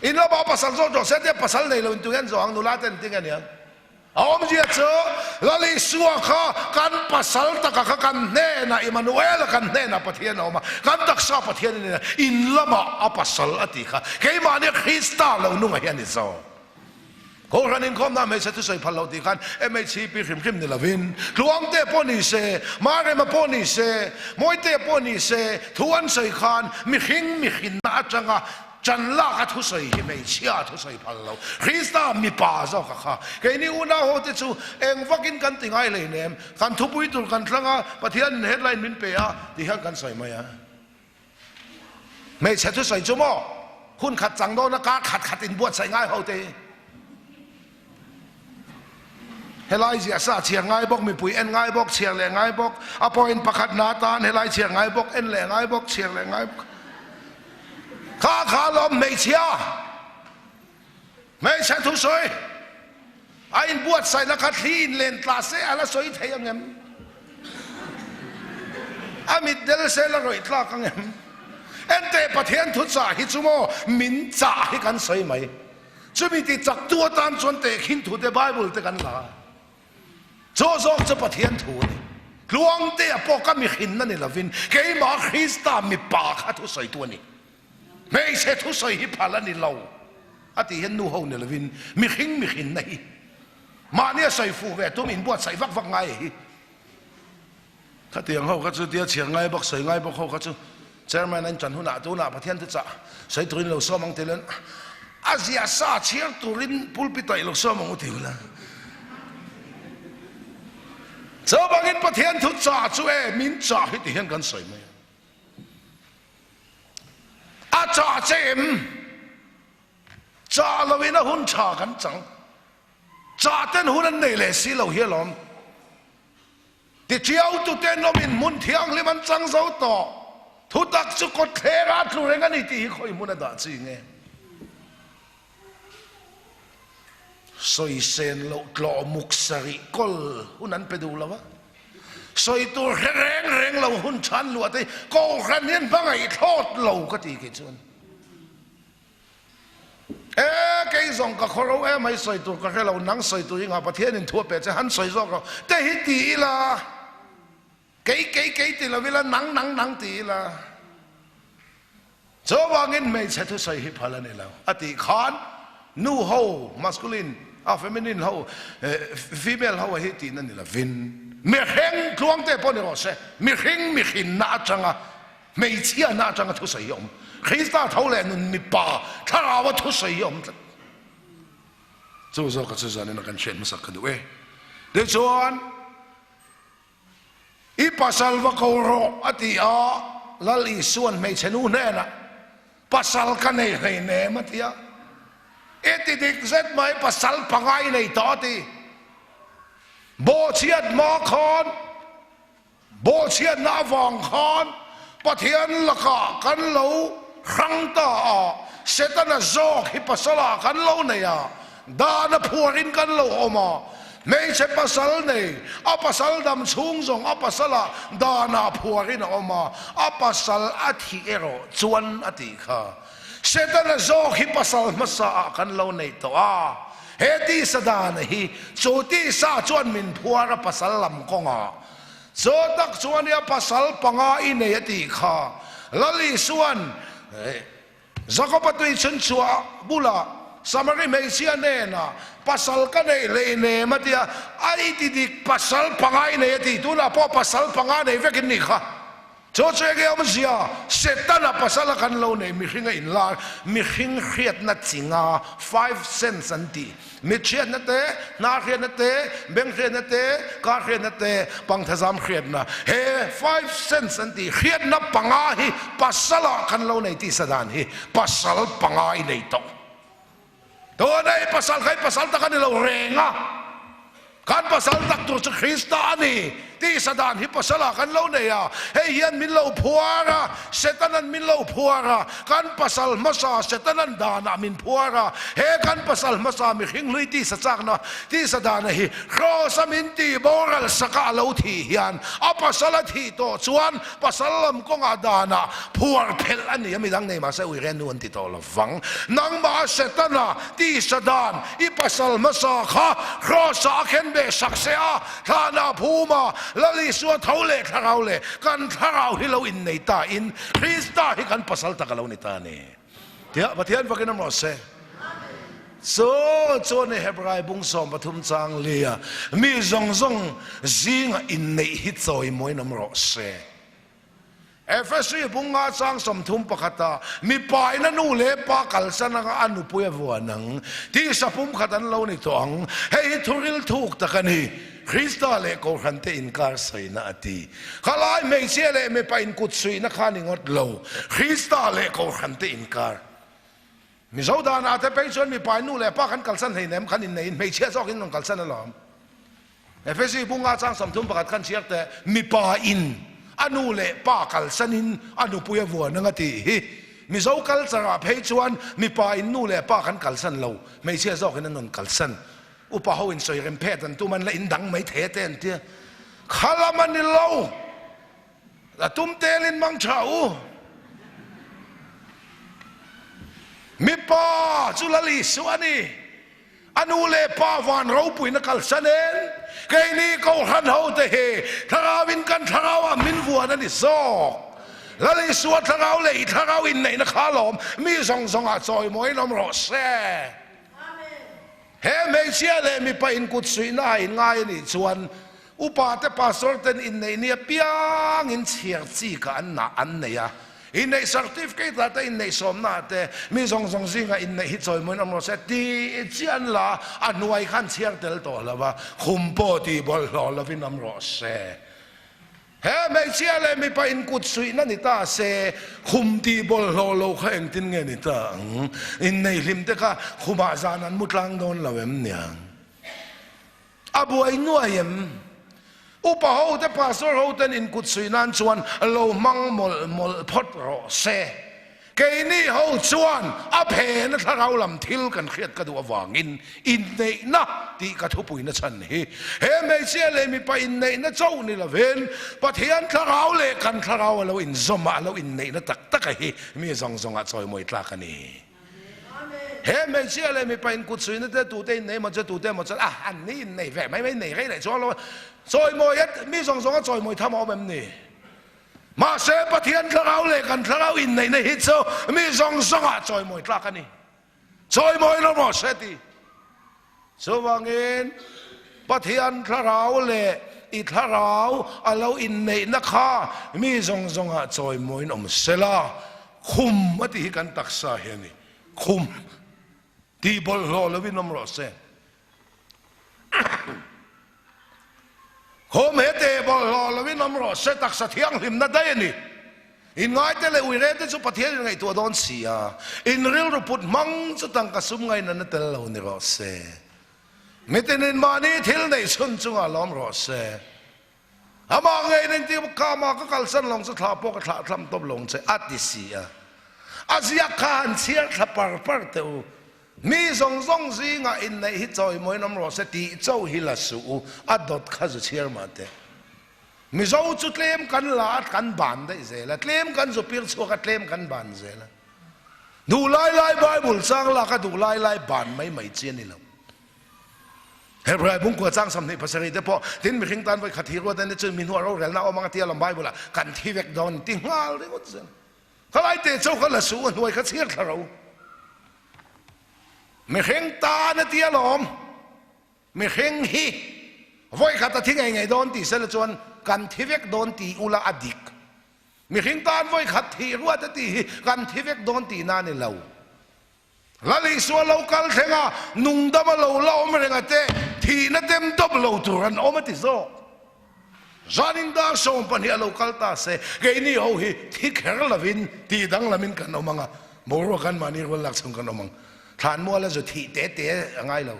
In lama pasal zawk tawh se tia pasal nei lo in tunge an zawh ang nula ten tinge aniang. A awmzia chu Lal Isua kha kan pasal taka kha kan hnenah Immanuel-a kan hnenah Pathian a awm a, kan taksa Pathian a ni a, in lamah a pasal a tih kha keimahnia Krista lo nunga hi a ni zawk. Kohhran inkhawmna hmeichhe thusawi phal loh tih khan MHCP hrim hrim ni lovin Tluangte pawh ni se, Marema pawh ni se, Mawitea pawh ni se thu an sawi khan mihring mihrinna atanga chan lak a thusawi hi hmeichhia a thusawi phal lo. Krista mipa zawk a kha. Keini unau ho te chu eng vakin kan ti ngai hleinem, kan thupui tur kan thlang a, Pathianin headline min pe a ti hian kan sawi mai a. Hmeichhe thusawi chu maw hun khat chang dawna kar khat khat in buatsaih ngai ho te hi. Helai ziah sa chhiar ngai bawk, mipui en ngai bawk, chhiar leh ngai bawk, a point pakhat na atan helai chhiar ngai bawk, en leh ngai bawk, chhiar leh ngai bawk. Kha kha lawm hmeichhia, hmeichhe thusawi a inbuatsaihna kha thli in len tla se a la sawi thei ang em? A mit del se la rawih tlak ang em? Enteh Pathian thuchah hi chu maw min chah hi kan sawi mai. Chumi ti chaktu atan chuan tehkhin thu te Bible te kan la a. Chaw zawk chu Pathian thu a ni. Tluangtea pawh ka mihrinna ni lovin keimah Krista mipa kha thusawitu a ni. Hmeichhe thusawi hi phal a ni lo a tih hian nu ho ni lovin mihring mihrinna hi mahnia sawi fuh ve tum inbuatsaih vak vak ngai hi. Khatiang ho kha chu tia chhiar ngai bawk sawi ngai bawk ho kha chu Chairman a intan hunah tunah Pathian te chah sawi turin lo sawm ang ti len a zia sa chhiar turin pulpit ah i lo sawm ang u ti ula. Chuvangin Pathian thu chah chu e min chah hi ti hian kan sawi mai a. A chah che em? Chah loin a hun tha kan chang. Chah ten hun an nei leh si lo hi alawm. Tichiaututen awmin hmun thianghlim an chang zo tawh. Thutak chu kawtthlerah a tlu reng a ni tih hi khawi hmun a dah chi nge? Sawi sen loh tlawh muk sarih kawl hun an pe duh lo a, sawi tur hre reng reng lo hun chhan luah te hi Kohhran hian hmangaih thlawt lo ka ti kei chuan. E, kei zawng ka khaw ro em mai sawi tur ka hre lo, nang sawi tur hi ngah Pathianin thu a pe che, han sawi zawk rawh te hi ti ila, kei kei kei ti lo ila, nang nang nang ti ila. Chuvangin hmeichhe thusawi hi phal a ni lo a tih khan nu ho masculine a feminine ho female ho a hi tihna ni lovin mihring tluangte pawh ni rawh se, mihring mihrinna atanga Hmeichhiahna atanga thusawi hi a awm. Krista tho leh nun mipa thlaraua thusawi hi a awm tlat. Chu zawka chu zanin a kan hriat hmasak ka duh e. Tichuan, I pasal va ko rawh a ti a, Lal Isua'n hmeichhe nu hnenah, Pasal ka nei hleinem a ti a. I ti dik zet mai, pasal pangai nei tawh a ti. Bawhchhiat hma khan Bawhchhiatna avang khan Pathian lakah kan lo hrang ta a, Setana zawk hi pasalah kan lo nei a, dana phuarin kan lo awm a, hmeichhe pasal nei, a pasal dam chhung zawng a pasalah dana phuarin a awm a, a pasal a thih erawh chuan a tih kha. Setana zawk hi pasal hmasaah kan lo nei tawh a, he tisa dana hi chu tisa chuan min phuar a pasal lam kawngah chaw tak chuan i a pasal panga i nei a tih kha. Lal Isua'n Jakoba tui chhunchhuah bulah Samari hmeichhia hnenah pasal ka neih hleinem a ti a, a i ti dik pasal panga i nei a ti, tunah pawh pasal panga nei vekin nih kha. Chu chu enge awmzia? Setana pasala kan lo nei mihringa inlar, mihring hriatna chi nga, five sense an tih, mit hriatna te, hnar hriatna te, beng hriatna te, kar hriatna te, pangthazam hriatna, he five sense an tih hriatna panga hi pasalah kan lo nei tih sadan hi pasal panga i nei tawh. Tuna i pasal kha i pasal tak a ni lo reng a, kan pasal tak tur chu Krista a ni tih sadan hi pasalah kan lo nei a, hei hian min lo phuar a, Setana'n min lo phuar a, kan pasal hmasa Setana'n danah min phuar a, he kan pasal hmasa mihring hlui tih sa chakna tih sadana hi Kraws-a min tih boral saka a lo thih hian a pasal a thih tawh chuan pasal lam kawngah danah phuar phelh a ni a, midang nei mahse uirenu an ti tawh lo. Vang, nangmah Setana tisa dan i pasal hmasa kha Kraws-ah a khen ve sak se a, thlanah phuma Lal Isua tho leh thlarau leh kan thlarau hi lo innei ta in Krista hi kan pasal tak a lo ni ta a ni. Tia Pathian fakin a mawh se. Chu chuan i Hebrai bung 13 chang lia mi zawng zawng zinga inneih hi chawimawiin awm rawh se. Efesi bunga chang 30 pakhata mipa in a nu leh pa kalsan anga a nupui a vuan ang tih sapum khat an lo ni tawh ang. Hei hi thuril thuk tak a ni. Krista leh Kohhran te inkar sawina a ti. Khalai hmeichhia leh mipa inkut suihna kha ni ngawt lo. Krista leh Kohhran te inkar. Mizo danah te phei chuan mipa in nu leh pa kan kalsan hleinem khan inneiin hmeichhia zawkin rawn kalsan alawm. Efesi bunga chang 31 khan chhiar teh, mipa in a nu leh pa kalsanin a nupui a vuan anga tih hi. Mizo culture ah phei chuan mipa in nu leh pa kan kalsan lo, hmeichhia zawkin an rawn kalsan. Upa ho in sawi rem phet an tum an la in dang mai thei te an tia. Khalam a ni lo. A tum telin mang tha u. Mipa chu Lal Isua a ni. A nu leh pa van ropuina kalsan en keini Kohhran hote hi thlarauin kan thlarauah min vuan a ni zawk. Lal Isua thlarau leh i thlarau inneihna kha lawm mi zawng zawngah chawimawiin awm rawh se. He hmeichhia leh mipa inkut suihna a inngai a nih chuan upa te pastor ten inneih ni apiangin chhiar chikah an nah an nei a. Inneih certificate ah te inneih sawmna ah te mi zawng zawng zingah inneih hi chawimawiin awm rawh se tih chiah an la a, a hnuai khan chhiar tel tawh lo a, khum pawh tih bawlhhlawh lovin awm rawh se. He hmeichhia leh mipa inkut suihna ni ta se, khum tih bawlhhlawh lo kha engtin nge ni ta ang? Inneih hlim te kha khumah zan an mu tlang dawn lo em niang? A buai nuai em? Upa ho te pastor ho ten inkut suih nan chuan lo hmang mawlh mawlh phawt rawh se. Keini ho chuan a phena thlarau lam thil kan hriat ka duh avangin inneihna tih ka thupuina chhan hi he hmeichhia leh mipa inneihna chauh ni lovin Pathian thlarau leh kan thlarau a lo inzawm a, a lo inneihna tak tak a hi mi zawng zawngah chawimawi tlak a ni. He hmeichhia leh mipa inkut suihna te tute innei emaw chu tute emaw chuan ah an ni innei ve mai mai nei rei leh chuang lo a, chawimawi a mi zawng zawng a chawimawi tham a awm em ni? Mahse Pathian thlarau leh kan thlarau inneihna hi chu mi zawng zawngah chawimawi tlak a ni. Chawimawi lo maw se ti. Chuvangin Pathian thlarau leh i thlarau a lo inneihna kha mi zawng zawngah chawimawiin awm sela, khum a tih hi kan taksa hi a ni. Khum tih bawlhhlawh lovin awm rawh se. Khum he teh bawlhhlawh lovin awm rawh se, taksa thianghlimna daih a ni. Inngaite leh uirente chu Pathian in ngaihtuah dawn si a, in rilru put hmang chu tangka sum ngaihna na tel lo ni rawh se. Mitinin mahni thil neih chhun chungah lawm rawh se. Amah ngeiin engtik ka amah ka kalsan lawng chu thlah pawh ka thlah thlam tawp lawng che a ti si a. A ziak kha han chhiar thla par par teh u. Mi zawng zawng zingah inneih hi chawimawiin awm rawh se tih chauh hi la suh u, a dawt kha zu chhiar mah teh. Mizo chu tlem kan la a kan ban daih zel a, tlem kan zu pir chhuak a tlem kan ban zel a. Duh lai lai Bible chang lak a duh lai lai ban mai mai chi a ni lo. Hebrai bungkua chang 27 te pawh tin mihring tan vawi khat hi ruat a ni chu mi hnuah rorelna a awm ang a tia lam Bible ah kan thi vek dawn ti nghal ringawt zel. Khalai te chauh kha la suh a hnuai kha chhiar thla ro. Mihring tan a tia lawm. Mihring hi vawi khat a thi ngei ngei dawn tih sela chuan kan thi vek dawn ti ula a dik. Mihring tan vawi khat thih ruat a tih hi kan thi vek dawn tihna a ni lo. Lal Isua lo kal thleng a, nungdam a lo la awm reng a te, thihna tem dawp lo tur an awm a ti zawk. Zanin dar 12 a lo kal ta se, keini ho hi thi kher lovin tih danglamin kan awm ang a, boruak kan mahni rual lak chhung kan awm ang. Thlanmual a zu thih te te a ngai lo.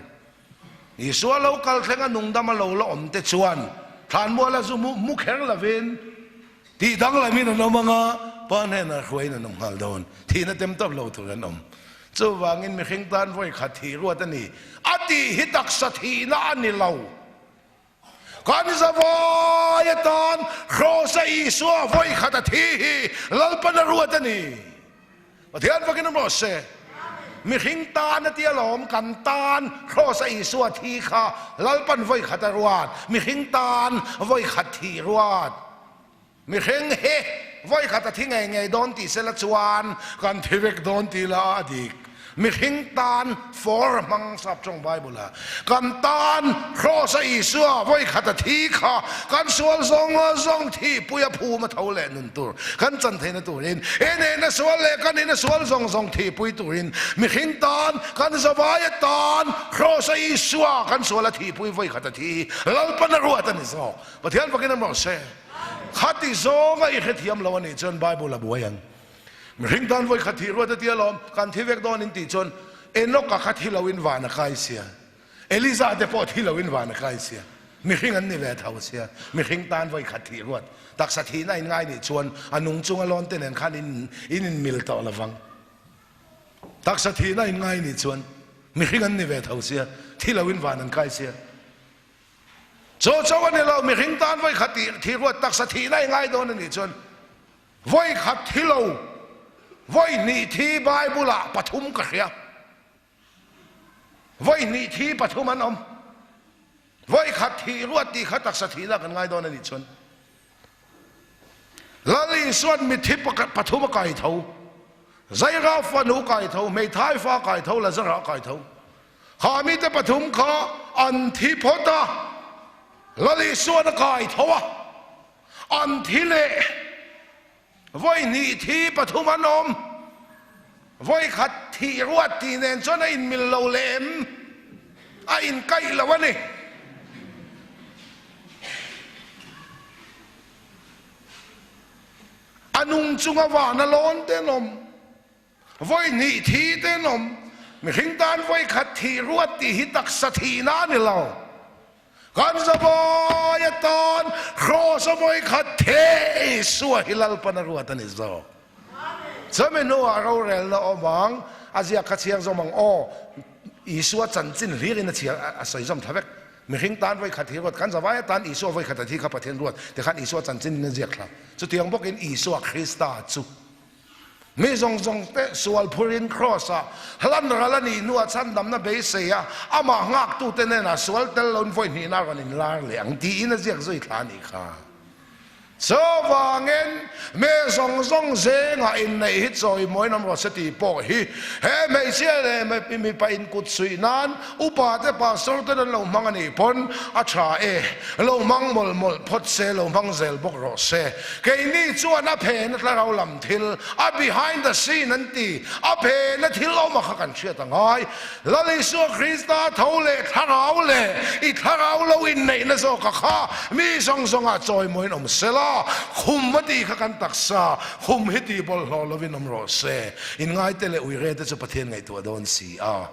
Isua lo kal thleng a nungdam a lo la awm te chuan thlanmual a zu mu mu kher lovin tih danglamin an awm ang a, Pa hnenah hruaiin an awm nghal dawn. Thihna tem tawp lo tur an awm. Chuvangin mihring tan vawi khat thih ruat a ni. A tih hi taksa thihna a ni lo. Kan zavai atan Krosa Isua vawi khat a thi hi Lalpan a ruat a ni. Pathian fakin awm rawh se. Mihring tan a tia lawm kan tan Krosa Isua thi kha Lalpan vawi khat a ruat. Mihring tan vawi khat thih ruat. Mihring hi vawi khat a thi ngei ngei dawn tih sela chuan kan thi vek dawn tih la a dik. Mihring tan for hmang sap tawng Bible a kan tan Kraws a Isua vawi khat a thi kha kan sual zawng zawng thi pui a phum a tho leh nun tur kan chan theihna turin he nehna sual leh kan nihna sual zawng zawng thi pui turin mihring tan kan zavai atan Kraws a Isua kan sual a thi pui vawi khat a thi Lalpan a ruat a ni zawk. Pathian fakin an rawh se. Khati zawnga i hrethiam lo a nih chuan Bible a buai ang. Mihring tan vawi khat thih ruat a tia lawm, kan thi vek dawn in tih chuan Enoch-a kha thi loin van a kai sia, Eliza te pawh thi loin van a kai sia, mihring an ni ve tho sia, mihring tan vawi khat thih ruat, taksa thihna in ngai nih chuan a nung chunga lawn te nen khan in in inmil tawh lovang. Taksa thihna in ngai nih chuan mihring an ni ve tho sia, thi loin van an kai sia. Chaw cho a ni lo, mihring tan vawi khat tih thih ruat taksa thihna i ngai dawn a nih chuan vawi khat thi lo, vawi hnih thi Bible ah pathum ka hria. Vawi hnih thi pathum an awm. Vawi khat thih ruat tih kha taksa thihna kan ngai dawn a nih chuan Lal Isuan mitthi pathum a kai tho, Zaira fanu kai tho, hmeithai fa kai tho, Lazara kai tho. Kha mite pathum kha an thi phawt a, Lal Isuan a kai tho a, an thi leh vawi hnih thi pathum an awm, vawi khat thih ruat tih nen chuan a inmil lo leh em? A inkaih lo a ni. A nung chunga van a lawn te an awm. Vawi hnih thi te an awm. Mihring tan vawi khat thih ruat tih hi taksa thihna a ni lo. Kan zavai atan Kraws a vawi khat theh Isua hi Lalpan a ruat a ni zawk. Chumi hnuah rorelna awm ang, a ziak kha chhiar zawm ang aw, Isua chanchin hlirin a chhiar a sawi zawm thla vek. Mihring tan vawi khat hi ruat, kan zavai atan Isua vawi khat a thi kha Pathian ruat, tikhan Isua chanchin in a ziak thla. Chutiang bawkin Isua Krista chu. Mi zawng zawng te sual phurin Kraws-ah hlan ral a nih hnuah chhandamna beisei a, amah nghaktute hnenah sual tel loin vawi hnihna rawn inlar leh ang tiin a ziak zui thla a nih kha. Chuvangin, mi zawng zawng zengah inneih hi chawimawiin awm rawh se tih pawh hi he hmeichhia leh mipa inkut suih nan upa te pastor ten an lo hmang a nih pawn a tha e, lo hmang mawlh mawlh phawt se, lo hmang zel bawk rawh se. Keini chuan a phena thlarau lam thil, a behind the scene an ti, a phena thil awm a kha kan hriat a ngai. Lal Isua Krista tho leh thlarau leh i thlarau lo inneihna zawk a kha mi zawng zawngah chawimawiin awm se la, khum a tih kha kan taksa khum hi tih bawlhhlawh lovin awm rawh se. Inngaite leh uire te chu Pathian ngaihtuah dawn si a.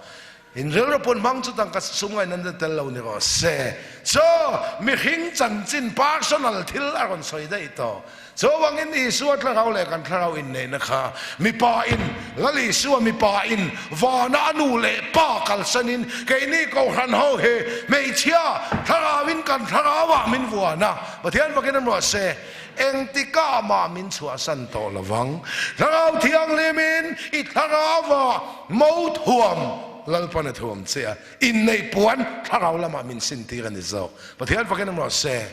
In rilru pun hmang chu tangka sum ngaihna na tel lo ni rawh se. Chaw, mihring chanchin personal thil a rawn sawi daih tawh. Chuvangin Isua thlarau leh kan thlarau inneihna kha mipa in, Lal Isua mipa in vana a nu leh pa kalsanin keini Kohhran ho hi hmeichhia thlarauin kan thlarauah min vuan a, Pathian fakin an ruah se. Engtikah mah min chhuahsan tawh lovang. Thlarau Thianghlimin i thlarauva mo thuam Lalpan a thuam che a, inneih puan thlarau lamah min sintir a ni zawk. Pathian fakin a rawh se.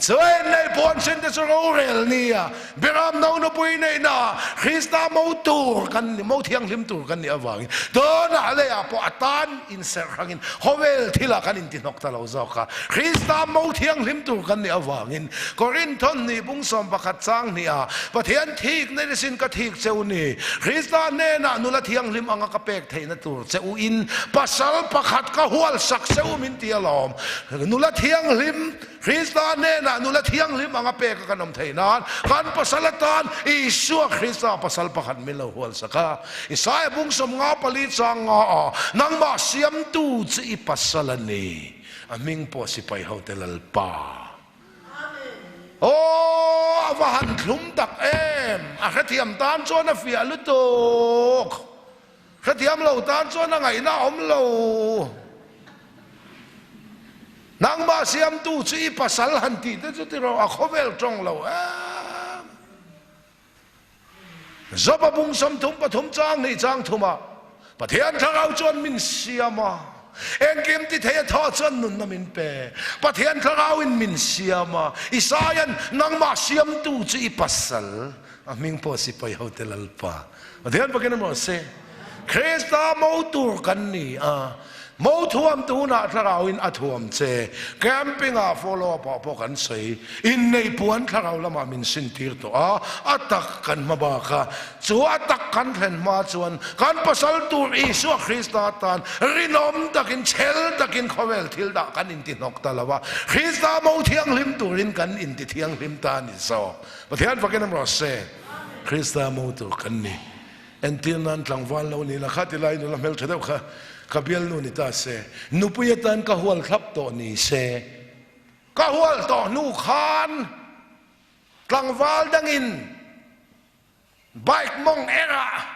Chuan nei puan sin te chu rorel nia Beram no nupui neihna Krista mo tur kan ni, mo thianghlim tur kan nih avangin tunah leiah pawh a tan inserh hrangin khawvel thilah kan intihnawk ta lo zawk a. Krista mo thianghlim tur kan nih avangin Korinthon hnih bung 11 chang hniha Pathian thik nei sin ka thik cheu ni, Krista hnenah nula thianghlim anga ka pek theihna tur che u in pasal pakhat ka hual sak cheu min ti alawm. Nula thianghlim Krista hnenah nula thianghlim anga pek a kan awm theih nan kan pasal atan Isua Krista pasal pakhat min lo hual sak a. Isaia bung 54 chang nga a, Nangmah siamtu chu i pasal a ni, a hming pawh sipai hote Lalpa. Aw, a va han thlum tak em! A hrethiam tan chuan a fiah lutuk. Hrethiam lo tan chuan a ngaihna a awm lo. Nangmah siamtu chu i pasal han tih te chu ti rawh, a khawvel tawng lo em. Job-a bung 33 chang hnih chang thumah Pathian thlarau chuan min siam a, engkim ti thei a thaw chuan nunna min pe. Pathian thlarauin min siam a, Isaia'n nangmah siamtu chu i pasal, a hming pawh sipai hote Lalpa. Pathian pakin emaw se, Krista mo tur kan ni a, mo thuam tunah thlarauin a thuam che. Camping-ah follow up-ah pawh kan sawi, inneih puan thlarau lamah min sintir tawh a, a tak kan hma bak a, chu a tak kan thlen hma chuan kan pasal tur Isua Krista tan rinawm takin, chhel takin khawvel thil dah kan intihnawk ta lo a, Krista mo thianghlim turin kan intithianghlim ta a ni zawk. Pathian fakin emaw se. Krista mo tur kan ni. Entir nan tlangval lo ni la kha ti lai nula hmeltha deuh kha ka bialnu ni ta se, nupui atan ka hual thlap tawh ni se. Ka hual tawh hnu khan tlangval dangin bike mawng erah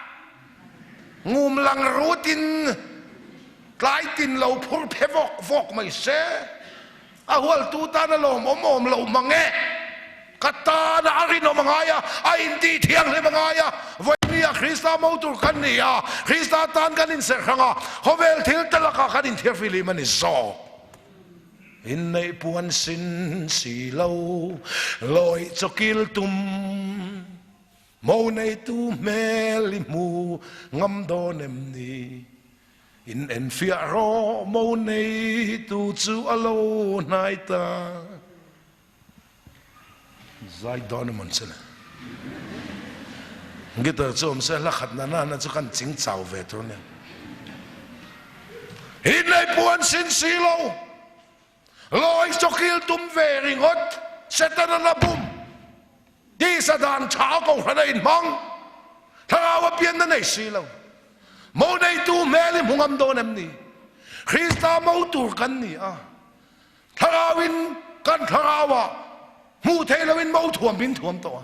ngum lang rutin tlai tin lo phur phe vawk vawk mai se. A hualtu tan a lawmawm awm loh mang e. Ka tana a rinawm a ngai a, a intih thianghlim a ngai a. Vawinia Krista mo tur kan ni a, Krista tan kan inserh hrang a, khawvel thil te lakah kan inthiarfihlim a ni zawk. Inneih puan sin si lo, lawih chawkil tum, mo neitu hmel i hmu ngam dawn em ni? In enfiah rawh mo neitu chu a lo hnai ta. Zai dawn emaw an sele. Guitar chu awm se hla khat na na na chu kan ching chau ve tur nia. In lei puan sin si lo. Lawi chawkil tum ve ringawt Setana na bum. Tisa dan tha a kohhran a inhmang. Thlarau a pianna nei si lo. Mo neitu hmel i hmu ngam dawn em ni? Krista mo tur kan ni a, thlarauin kan thlarauah hmuh theih loin mo thuam min thuam tawh a.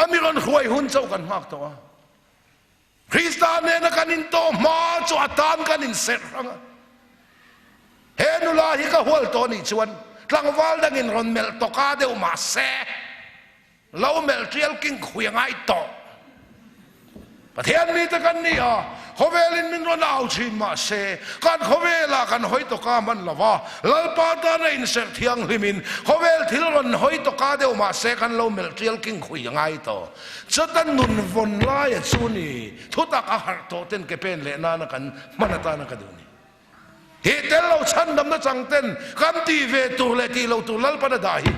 A mi rawn hruai hun chauh kan nghak tawh a. Krista nena kan intawh hma chu a tan kan inserh hrang a. He nula hi ka hual tawh nih chuan tlangval dangin rawn melh tawka deuh mah se, lo melh tial king khui a ngai tawh. Pathian mite kan ni a, khawvelin min rawn au thin mah se, kan khawvelah kan hawi tawka hman lo va, Lalpa tana inserh thianghlimin khawvel thil rawn hawi tawka deuh mah se kan lo melh tial king khui a ngai tawh. Chuta nun vawn laia chu ni, thutak a harh tawh ten ke pen leh nana kan hman atana ka duh ni. Hi tel lo chhandamna chang ten kan tih ve tur leh tih lo tur Lalpan a dah hi.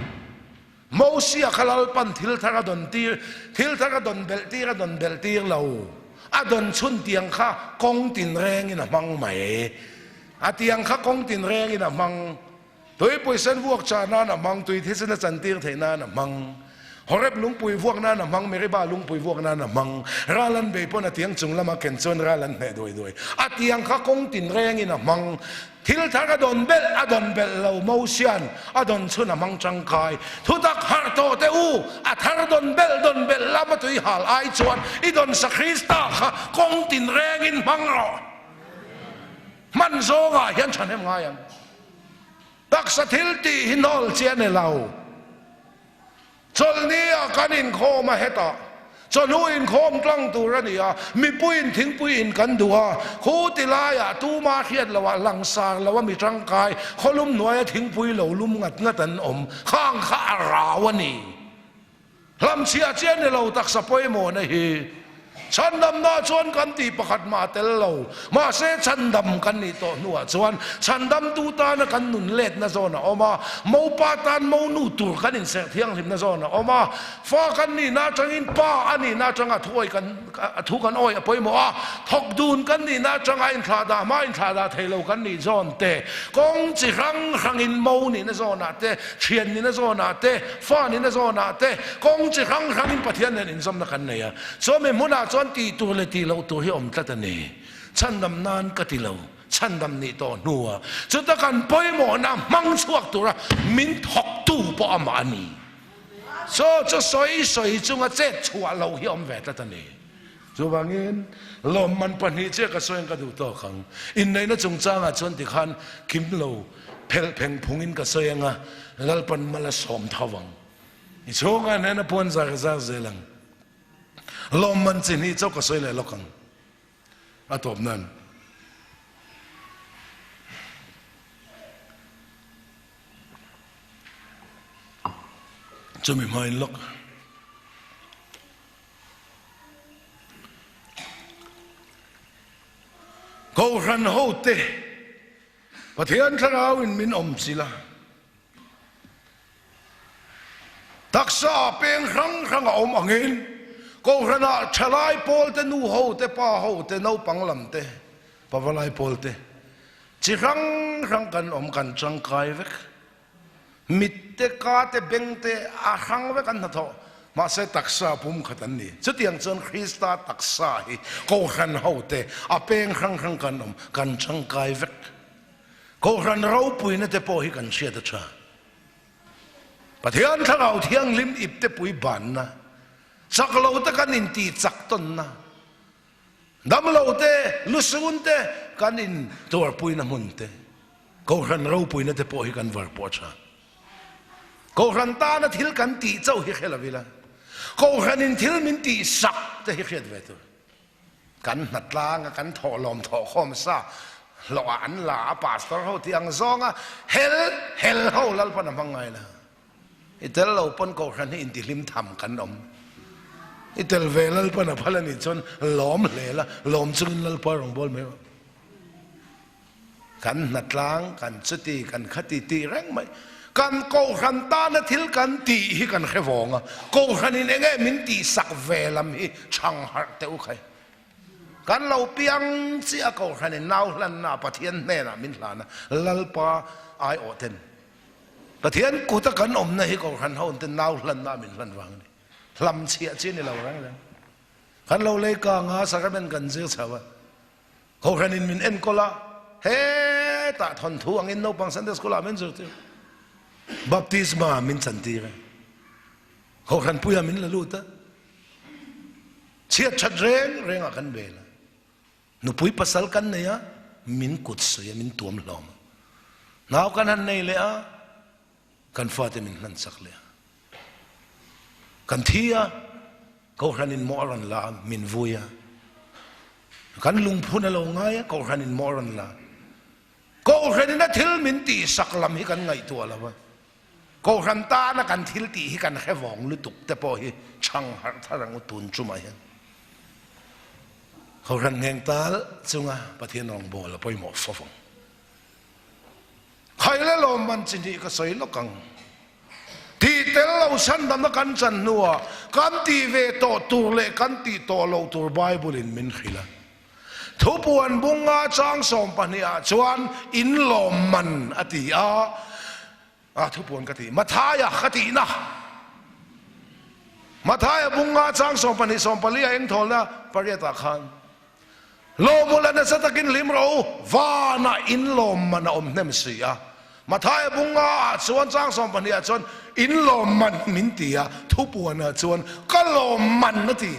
Mosia kha Lalpan thil thar a dawn tir, thil thar a dawn belh tir a dawn belh tir lo. A dawn chhun tiang kha kawng tinrengin a hmang mai. A tiang kha kawng tinrengin a hmang. Tuipui sen vuak chah nan a hmang, tui thisen a chantir theih nan a hmang. Horeb lungpui vuak nan a hmang, Meribah lungpui vuak nan a hmang. Ral an bei pawn a tiang chung lama ken chuan ral an hneh duai duai. A tiang kha kawng tinrengin a hmang. Thil thar a dawn belh, a dawn belh lo, Mosian a dawn chhun a hmang tangkai. Thutak harh tawh teh u, a thar dawn belh dawn belh lama tui hal ai chuan i dawn sa Krista kha kawng tinrengin hmang rawh. Hman zawngah hian thahnem ngai ang. Taksa thil tih hi nawl chi a ni lo. Chawlhni ah kan inkhawm a hetah. Chawhnu inkhawm tlang tur a ni a, mipuiin thingpui in kan duh a, khu ti laiah tuma hriat loah langsar lo a mi tangkai khawlum hnuaia thingpui lo lum ngat ngat an awm khang kha a rau a ni. Hlamchhiah chiah ni lo taksa pawimawhna hi chhandamna chuan kan tih pakhat mah a tel lo. Mahse chhandam kan nih tawh hnuah chuan chhandamtu tana kan nun letna zawn a awm a, mopa tan monu tur kan inserh thianghlimna zawn a awm a, fa kan nihna atangin pa a nihna atanga thu awi kan thu kan awi a pawimawh a, thawk dun kan nihna atanga inthlahdah hma inthlahdah thei lo kan nih zawn te, kawng chi hrang hrangin mo nihna zawnah te, thian nihna zawnah te, Fa nihna zawnah te kawng chi hrang hrangin Pathian nen inzawmna kan nei a, chumi hmunah chuan tih tur leh tih loh tur hi awm tlat a ni. Chhandam nan ka ti lo, chhandam nih tawh hnua chuta kan pawimawhna hmang chhuak tura min thawktu pawh amah a ni. Chaw chu sawi sawi chunga chet chhuah loh hi awm ve tlat a ni. Chuvangin lawmman pahnih chiah ka sawi ang ka duh tawk ang. Inneihna chungchangah chuan tikhan kim lo phelh pheng phungin ka sawi ang a, Lalpan mal a sawm tho ang. I chhungah hnena puan zar ka zar zel ang. Lawmman chi hnih chauh ka sawi leh lawk ang. A tawp nan. Chumi hmain lawk. Kohhran hote Pathian thlarauin min awm chilh a, taksa peng hrang hrang a awm angin Kohhranah thalai pawlte, nu hote, pa hote, naupang lamte, pavalai pawlte chi hrang hrang kan awm, kan tangkai vek. Mit te, ka te, beng te a hrang vek an hnathawh. Mahse taksa pum khat an ni. Chutiang chuan Krista taksa hi Kohhran ho te a peng hrang hrang kan awm, kan tangkai vek. Kohhran ropuina te pawh hi kan hriat a tha. Pathian Thlarau Thianghlim ip te pui banna, chak lo te kan intih chak tawnna, dam lo te, lusun te kan in tuarpuina hmun te, Kohhran ropuina te pawh hi kan var pawh a tha. Kohhran tana thil kan tih chauh hi hre lo ila, Kohhranin thil min tih sak te hi hriat ve tur. Kan hnatlang a, kan thawhlawm thawhkhawm sa hlawhah an la a, pastor ho tih ang zawnga hel hel ho Lalpan a hmang ngai la. I tel lo pawn Kohhran hi intihlim tham kan awm. I tel ve Lalpan a phal a nih chuan lawm hle la, lawm chungin Lalpa rawngbâwl mai rawh. Kan hnatlang, kan chuti, kan khati tih reng mai. Kan Kohhran tana thil kan tih hi kan hre vawng a, Kohhranin eng nge min tihsak ve lam hi chhang harh teh u khai. Kan lo piang chiah a Kohhranin nau hlanna Pathian hnenah min hlan a, Lalpa aiawh ten Pathian kuta kan awmna hi Kohhran ho ten nau hlanna min hlan vang a ni. Hlam chhiah chi a ni lo reng reng. Kan lo lei kang a, sacrament kan zir chho a. Kohhranin min enkawl a, hetah thawnthu angin naupang Sunday School ah min zirtir. Baptisma min chantir a. Kohhran puia min la lut a. Chhiat that reng rengah kan bel a. Nupui pasal kan nei a, min kut sawi a, min tuam hlawm a. Nau kan han nei leh a, kan fate min hlan chak leh a. Kan thi a, Kohhranin maw a rawn la a, min vui a. Kan lungphun a lo ngai a, Kohhranin maw a rawn la a. Kohhranin a thil min tihsak lam hi kan ngaihtuah lo a. Kohhran tana kan thil tih hi kan hre vawng lutuk te pawh hi chhang harh thar ang u tun chumah hian. Kohhran ngheng tal chunga Pathian rawngbâwl a pawimawh fo vang. Khaile lawmman chi hnih ka sawi lawk ang. Tih tel lo chhandamna kan chan hnuah kan tih ve tawh tur leh kan tih tawh loh tur Bible in min hrilh a. Thupuan bunga chang 12 ah chuan in lawmman a ti a, a thupuan ka ti, Mathaia ka tihna. Mathaia bunga chang 12 14 ah engthawlna pariat ah khan Lawmula nasa takin hlim rawh u, vanah in lawmman a awm hnem si a. Mathaia bunga ah chuan chang 12 ah chuan in lawmman min ti a, thupuanah chuan ka lawmman a ti.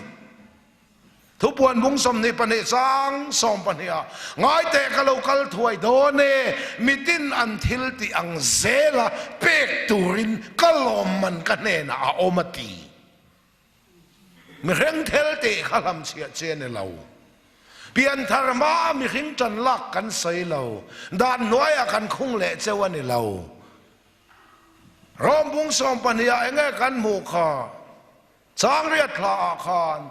Thupuan bung 22 chang 12 ah ngaiteh ka lo kal thuai dawn e, mitin an thil tih ang zela pek turin ka lawmman ka hnenah a awm a ti. Mihring thil tih kha hlamchhiah chi a ni lo. Pianthar hmaa mihring ṭan lak kan sawi lo. Dan hnuaiah kan khung leh cheu a ni lo. Rom bung sawmpahnih ah enge kan hmuh kha? Changriat thla ah khan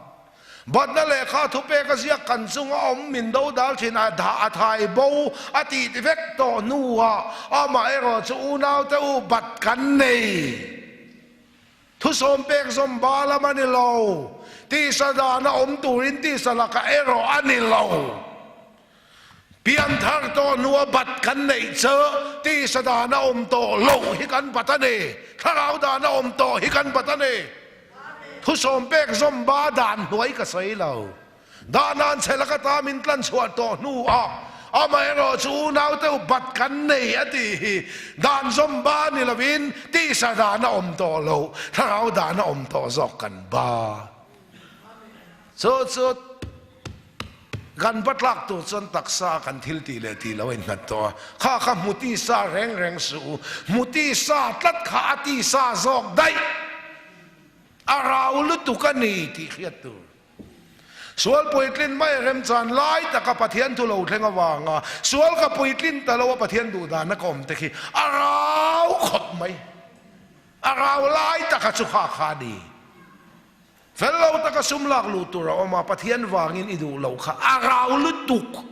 Batna lehkha thupek a ziak kan chunga awm min do dal thin a dah a thai bo a tih vek tawh hnuah amaherawh chu unaute u bat kan nei. Thusawm pek zawm ba lam a ni lo. Tisa dana awm turin tisa lakah erawh a ni lo. Pianthar tawh hnua bat kan neih chu tisa dana awm tawh loh hi kan bat a ni. Thlarau dana awm tawh hi kan bat a ni. Thusawm pek zawm ba dan hnuai ka sawi lo. Dahnan chhe laka ta min tlan chhuah tawh hnuah amaherawh chu unau deuh bat kan nei a tih hi dan zawm ba ni lovin tisa dana awm tawh loh, thlarau dana awm tawh zawk kan ba. Chu chu. Kan va tlak tur chuan taksa kan thil tih leh tih lo a innghat tawh a, kha kha hmu tisa reng reng suh u, hmu tisa tlat kha a tisa zawk daih, a rau lutuk a ni tih hriat tur. Sual puitlin mai remchan lai taka Pathian thu lo thleng avanga sual ka puitlin ta lo a Pathian duhdana ka awm te khi a rau khawp mai, a rau lai taka chu kha kha a ni. Fel lo taka sum lak luh tur a awm a, Pathian vangin i duh loh kha a rau lutuk.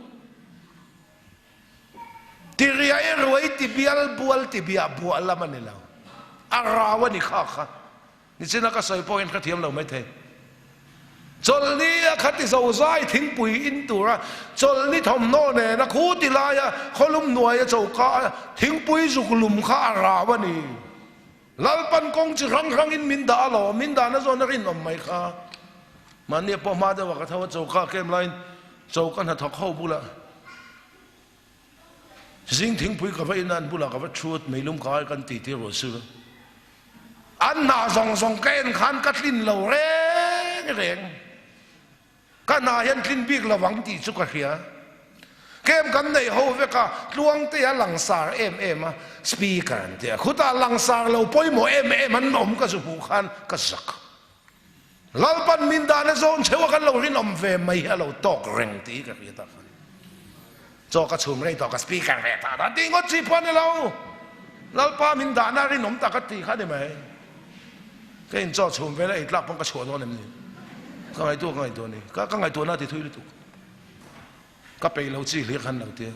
Ti riai ruai ti bial bual ti biah buah lam a ni lo. A rau a ni kha kha. Nichina ka sawi pawhin ka thiam lo maithei. Chawlhni a kha ti zozai thingpui in tura chawlhni thawmhnaw nena khu ti laia khawlum hnuaia choka a thingpui zuk lum kha a rau a ni. Lalpan kawng chi hrang hrangin min dah alawm, min dahna zawn a rinawm mai kha. Mahni pawh hma deuhah ka tho a, choka kem laiin choka hnathawk ho bulah zing thingpui ka va in a, an bulah ka va thu a, meilum ka ai kan titi ruah sur a. An hna zawng zawng ka en khan ka tlin lo reng reng. Ka hna hian tlin bik lo ang tih chu ka hria. Kem kan nei ho vek a, Tluangtea langsar em em a, speaker an ti a, khutah langsar lo pawimawh em em an awm ka zu hmuh khan ka zak. Lalpan min dahna zawn cheu a kan lo rinawm ve mai hi a lo tawk reng tih hi ka hria ta khan. Chaw ka chhum rei tawh ka speaker ve ta ta tih ngawt chi pawh a ni lo. Lalpa min dahna a rinawm tak a tih kha a ni mai. Ka in chaw chhum vel a ei tlak pawn ka chhuah dawn em ni? Ka ngaihtuah ka ngaihtuah ni. Ka ka ngaihtuahna a ti thui lutuk. Ka peih lo chi hlir khan lo tia.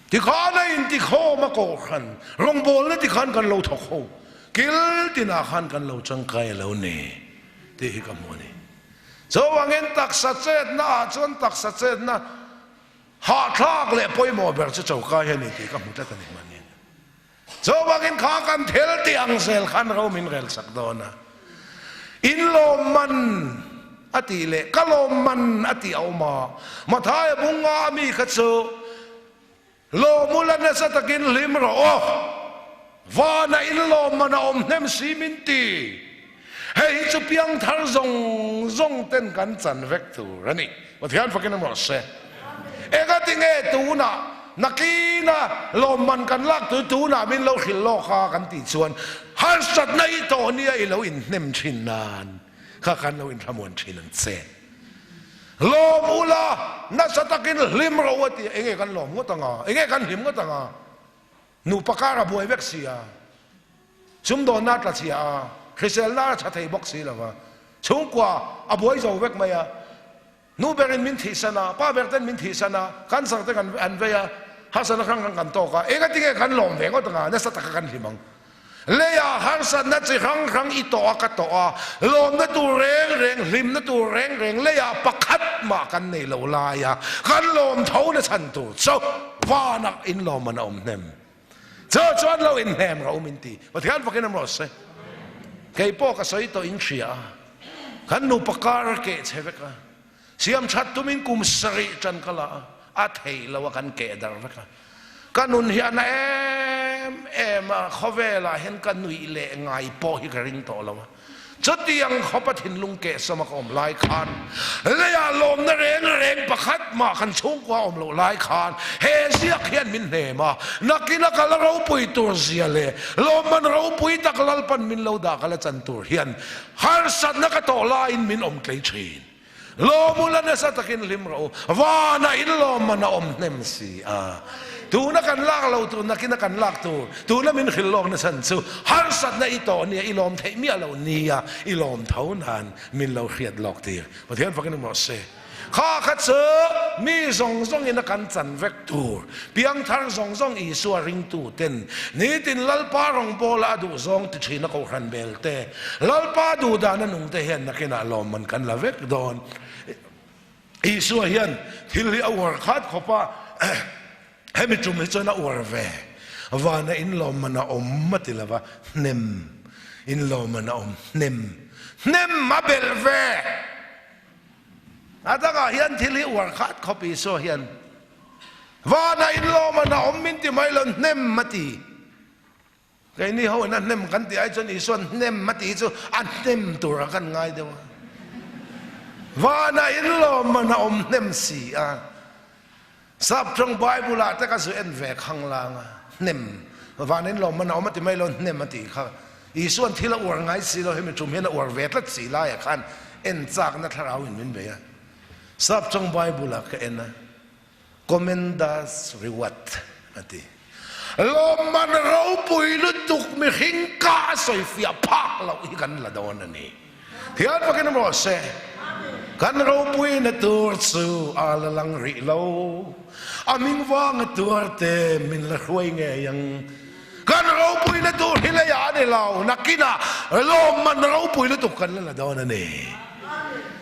Tikhan a intikhawm a kohhran rawngbawlna tikhan kan lo thawk ho. Kil tinah khan kan lo tangkai a lo ni tih hi ka hmu a ni. Chuvangin taksa chetna ah chuan taksa chetna hahthlak leh pawimawh ber chu choka hi a ni tih ka hmu tlat a ni mahni. Chuvangin kha kan thil tih ang zel khan ro min rel sak dawn a, in lawmman a tih leh ka lawmman a tih a awm a, Mathaia bunga ami kha chu Lawmula nasa takin hlim rawh aw, vana in lawmman a awm hnem si min ti. Hei hi chu piangthar zawng zawng ten kan chan vek tur a ni. Pathian fakin a rawh se. Engati nge tunah nakina lawmman kan lak tur tunah min lo hrilh lawk a kan tih chuan harsatna i tawh nia i lo inhnem thin nan kha kan lo inhramuan thin ang che. Lawm ula, nasa takin hlim rawh u a ti a, enge kan lawm ngawt ang a, enge kan hlim ngawt ang a, nupa kar a buai vek si a, sumdawnna a tla chhia a, hriselna a tha thei bawk si lo va, chhungkua a buai zo vek mai a, nu berin min thihsan a, pa ber ten min thihsan a, cancer te kan an vei a, harsatna hrang hrang kan tawk a, engatinge kan lawm ve ngawt ang a, nasa taka kan hlim ang. Leiah harsatna chi hrang hrang i tawh a ka tawh a, lawmna tur reng reng, hlimna tur reng reng leiah pakhat mah kan nei lo lai a, kan lawm tho na chhan tur chu vanah in lawm an awm hnem. Chu chuan lo inhnem rawh u min ti. Pathian fakin awm rawh se. Kei pawh ka sawi tawh in hria a, kan nupa kar a keh chhe vek a, siam that tumin kum sarih tan ka la a, a theih lo a kan keh dar vek a. Ka nun hi a na em em a, khawvelah hian ka nuih leh ngai pawh hi ka ring tawh lo a. Chutiang khawpa thinlung kehsawma ka awm lai khan, leiah lawmna reng reng pakhat mah kan chhungkua awm loh lai khan he ziak hian min hnem a, nakina ka la ropui tur zia leh lawmman ropui tak Lalpan min lo dah ka la chan tur hian harsatna ka tawh laiin min awm tlei thin. Lawmula nasa takin hlim rawh u, vanah in lawmman a awm hnem si a. Tuna kan lak lo tur nakina kan lak tur, tuna min hrilh lawk nachhan chu harsatna i tawh nia, i lawm theih miah loh nia, i lawm tho nan min lo hriat lawk tir. Pathian fakin emaw se. Kha kha chu mi zawng zawngin a kan chan vek tur, piangthar zawng zawng Isua ringtu ten nitin Lalpa rawngbawla a duh zawng ti thin a kohhran bel te, Lalpa duh dan a nung te hian nakinah lawmman kan la vek dawn. Isua hian thil hi a uar khat khawp a, hemi tum hi chuan a uar ve. Vana in lawmman a awm a ti lova, hnem in lawmman a awm, hnem, hnem a belh ve. A dangah hian thil hi uar khat khawp Isua hian vana in lawmman a awm min ti mai lo, hnem a ti. Keini ho in a hnem kan tih ai chuan Isua'n hnem a tih hi chu a hnem tur ah kan ngai deuh a. Vanah in lawmman a awm hnem si a. Saptawng Bible ah te ka zu en ve khang lang a, hnem, vanah in lawmman a awm a ti mai lo, hnem a tih kha. Isua'n thil a uar ngai si lo, hemi tum hian a uar ve tlat si laiah khan en chakna thlarau in min bei a. Saptawng Bible ah ka en a. Commender's Reward a ti. Lawmman ropui lutuk mihring ka a sawifiah phak loh hi kan la dawn a ni. Thian fakin rawh se, kan ropuina tur chu a la lang rih lo. A ming vanga tuar te min la hruai ngei ang. Kan ropuina tur hi leiah a ni lo, nakinah lawmman ropui lutuk kan la la dawn a ni.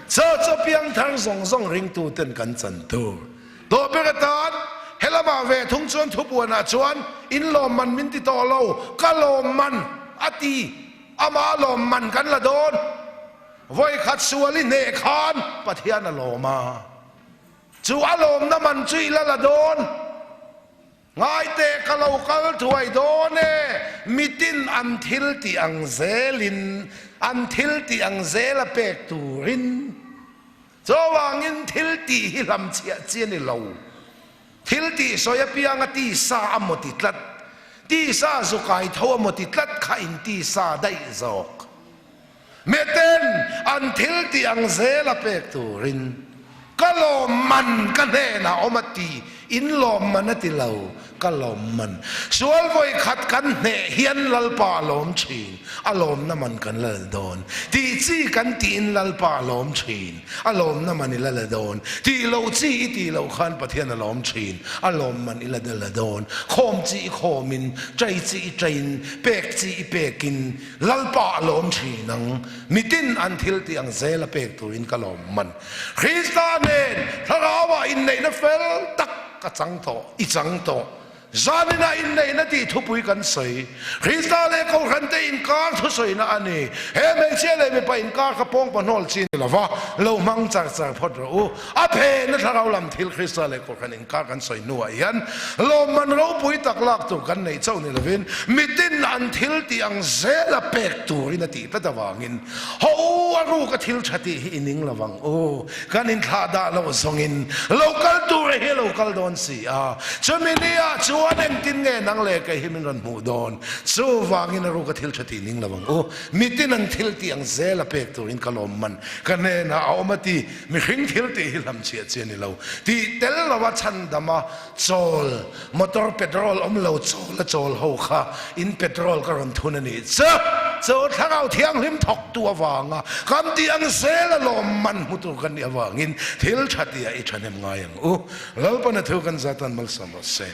Chaw chaw piangthar zawng zawng ringtuten kan chan tur. Tawh ber atan helamah ve thung chuan thupuanah chuan in lawmman min ti tawh lo, ka lawmman a ti, ama lawmman kan la dawn. Vawikhat sual i hneh khan Pathian a lawm a, chu a lawmna man chu i la la dawn. Ngaite ka lo kal thuai dawn e, mitin an thil tih ang zelin, an thil tih ang zela pek turin. Chuvangin thil tih hi hlamchhiah chi a ni lo. Thil tih sawi apianga tisa a maw ti tlat, tisa zu kai tho a maw ti tlat kha in tisa daih zawk. Miten an thil tih ang zela pek turin ka lawmman ka hnenah awm a ti, in lawmman a ti lo, ka lawmman. Sual vawi khat kan hneh hian Lalpa a lawm thin, a lawmna man kan la la dawn. Tih chi kan tiin Lalpa a lawm thin, a lawmna man i la la dawn. Tih loh chi i tih loh khan Pathian a lawm thin, a lawmman i la la dawn. Khawm chi i khawmin, chai chi i chaiin, pek chi i pekin, Lalpa a lawm thin ang, mitin an thil tih ang zel a pek turin ka lawm man. Krista nen thlarauah inneihna fel tak ka chang tawh, i chang tawh. Zaninah inneihna tih thupui kan sawi. Krista leh Kohhrante inkar thusawina a ni. He hmeichhia leh mipa inkar kha pawng pahnawl chi ni lova, lo hmang char char phawt rawh u. A phenna thlarau lam thil Krista leh Kohhran inkar kan sawi hnuah hian lawmman ropui tak lak tur kan neih chauh ni lovin mitin an thil tih ang zela pek turin a tih tlat avangin haw u a ruk a thil tha tih hi i ning lovang u. Kan inthlah dah loh zawngin lo kal tur hi a lo kal dawn si a, chumi niah chuan engtin nge nang leh kei hi min rawn hmuh dawn? Chuvangin a ruk a thil tha tih ning lovang u. Mitin an thil tih ang zela pek turin ka lawmman ka hnenah a awm a ti. Mihring thil tih hi hlamchhiah chi a ni lo. Tih tel lova chhandama chawl, motor petrol awm lo chawl a chawl ho kha in petrol ka rawn thun a nih chu. Chu thlarau thianghlim thawktu avanga kan tih ang zel a lawmman hmu tur kan nih avangin thil tha tihah i thahnem ngai ang u. Lalpana thu kan zatan malsawm rawh se.